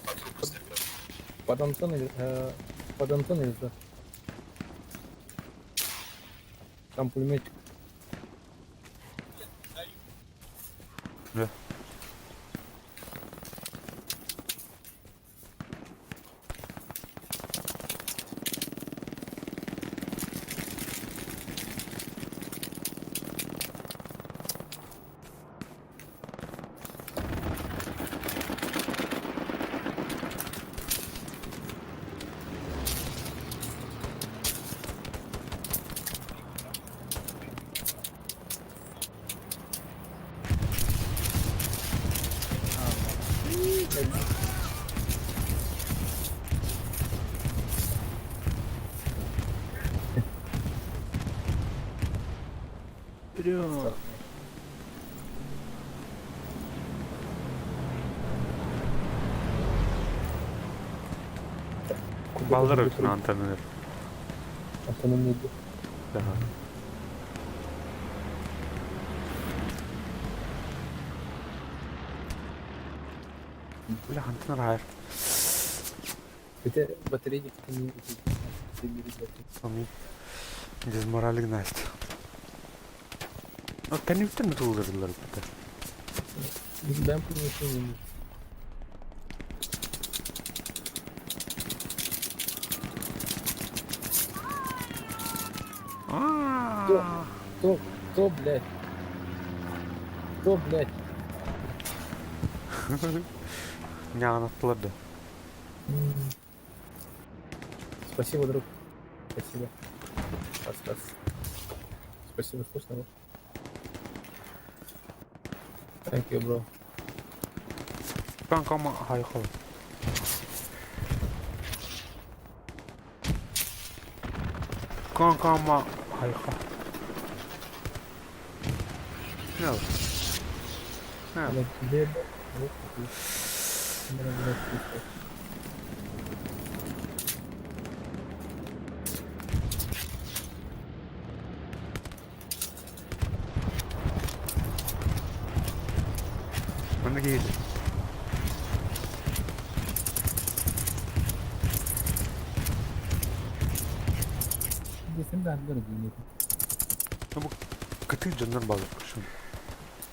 По трупу стрелять. Под антенной, под антенной, да. Там пулеметчик. Да. Вперед! Куда Баллар же өтүн антеннер. Антенна не идет. Да. Бля, антеннер хайр. Хотя батарейки не идут. Соми. Дезмораль Настя. Ну, кэнниттэн тулларылар бит. Даем помещение. Кто? Кто? Кто, блядь? Кто, блядь? Няанаттылар да. Спасибо, друг. Спасибо. Раз, раз. Спасибо, слышно было? Thank you, bro. Канкама хайхол. Канкама хайха. No. No. Блядь, где, блядь? Вот такой. Блядь, блядь, блядь. Манна киһи. Десем да, дорогие. Кытыы дьоннор баалар көрсүн.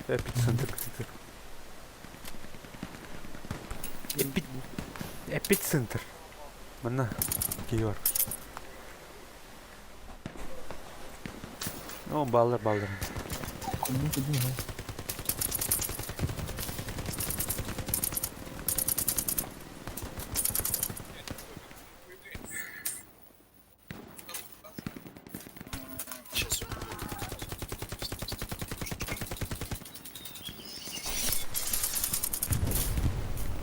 Эпицентр кытыы. Эпи... Эпицентр. Манна киһи бар. О, бааллар, бааллар. Сейчас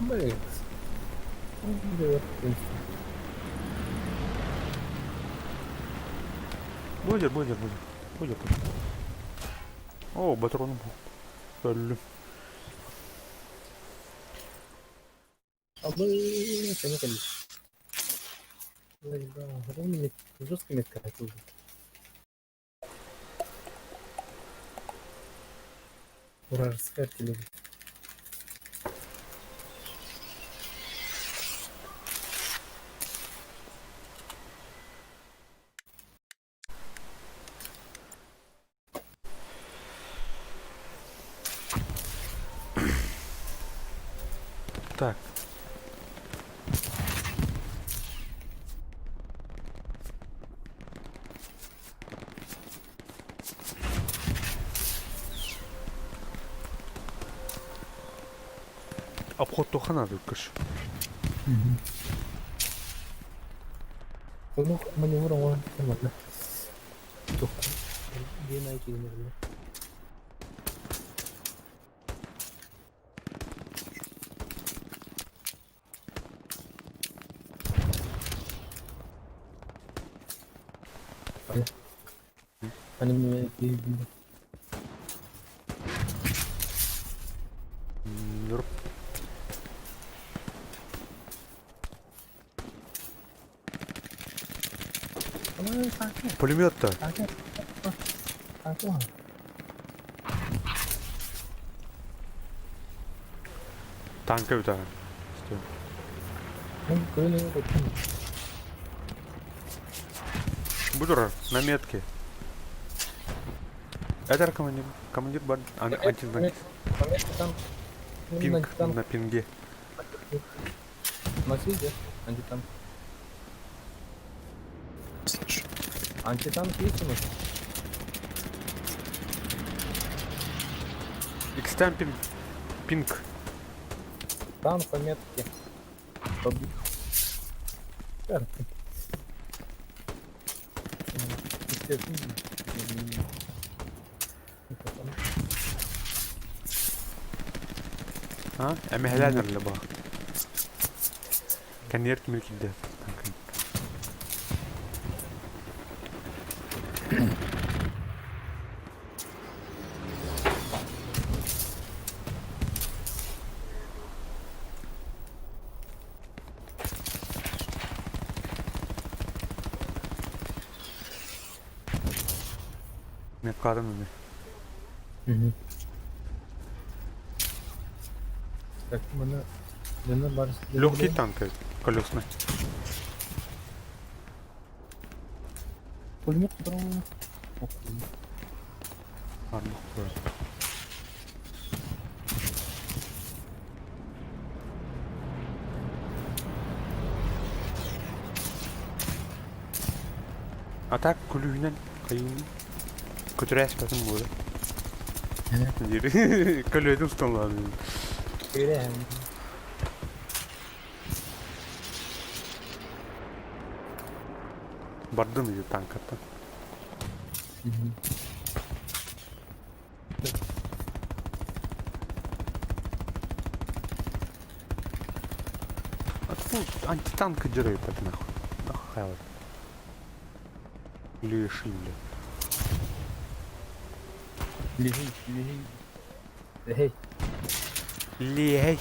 Блядь. Ну, блядь, в принципе. Будет, будет, будет. Будет. О, патрон. Өллүм. А мы поехали. Блядь, да, ровно жестко метка уже. Вражеская артиллерия. Так. Обход надо, короче. Ну, маневр он нормально. Где найти нормально? Они мне перебили. Пулемет-то. Танка да. Будур на метке. Это командир. Командир бар. Антитанк. Пинг на пинге. У нас есть, да? Антитанк. Слышу. Антитанк есть у нас? Икстам пинг. Пинг. Танк по метке. А? Эмэһэлээн эрэлэ баа. Кэнниэр тимир киирдэ. Меткадым ини. Так, маны Лена бар. Легкий танк колесный. Пулемет которого. А так күлүүнэн кайын көтөрөөс батын буолар. Дири көлөдүм столлаан. Бардым иди танкаттан. А тут антитанк деревья это нахуй. Нахуй. Леший, бля. Лежи, лежи. Эй, Лей.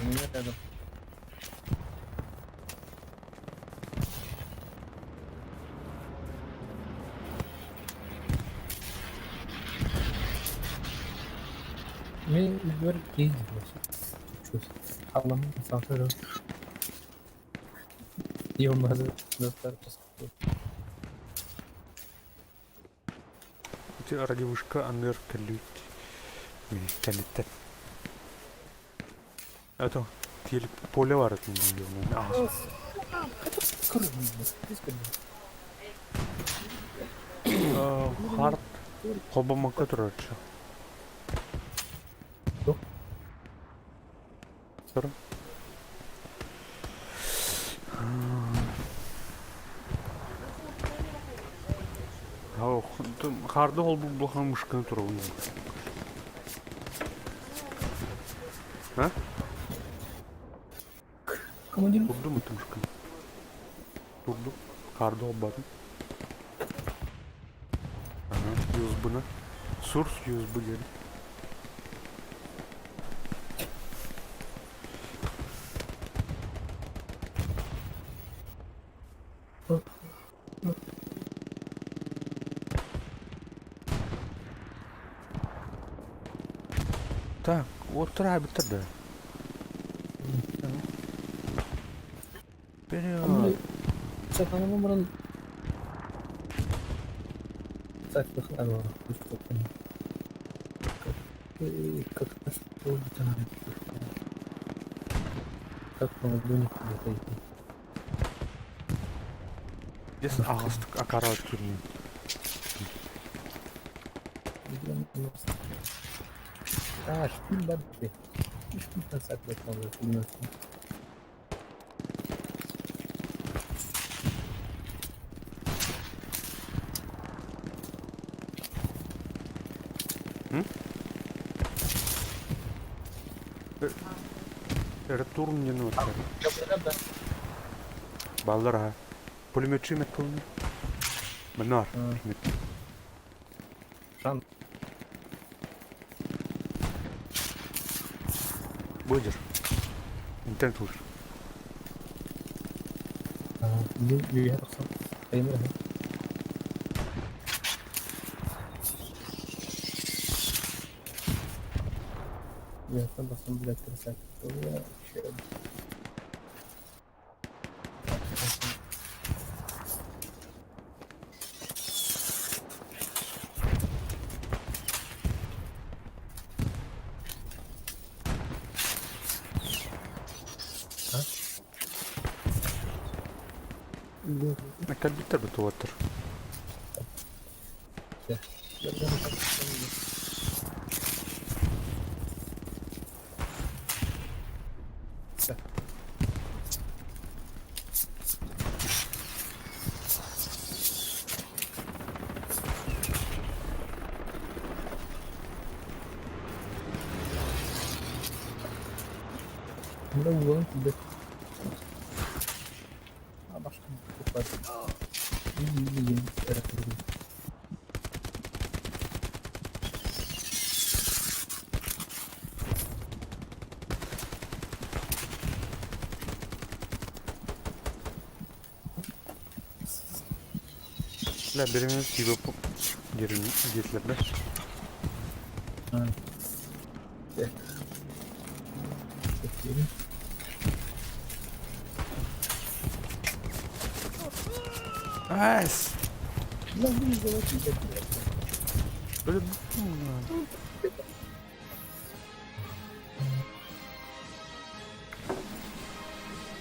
у меня рядом. Мен үлгер кейді Аллам сафыры. Ё-моё, Ити радиовышка аныр кэллүт. Кэлиттер. Это теле поле бар это. Хард холбомакка турарчы. Соры. Харды холбу булхан мышканы турабын. А? Командир. Турду му мышканы? Турду. Харды холбадым. Ага, USB-ны. Source USB диэн. Так, вот рабит да. Вперед. Как как на ладони где-то идти. Дьэ аҕыстык акара түрүн. А, шпиль барбы. Шпиль сакрет пулемет. Ретурн не нужен. Баллара. Пулеметчи меткылны. Манар. Шан. Будешь. Интернет лучше. Компьютер бутуотыр. Бля, беремез тиби диэтилэр да. Айс! Бля,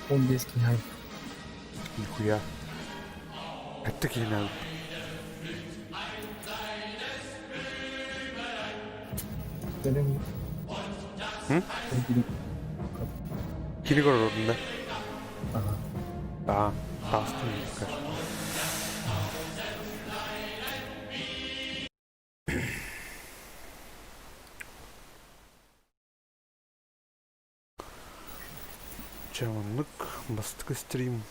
Он без киһи. Нихуя. Это киһи Кини көрөрүн да? Аа, таастын конечно. Чэ, оннук бастакы стрим.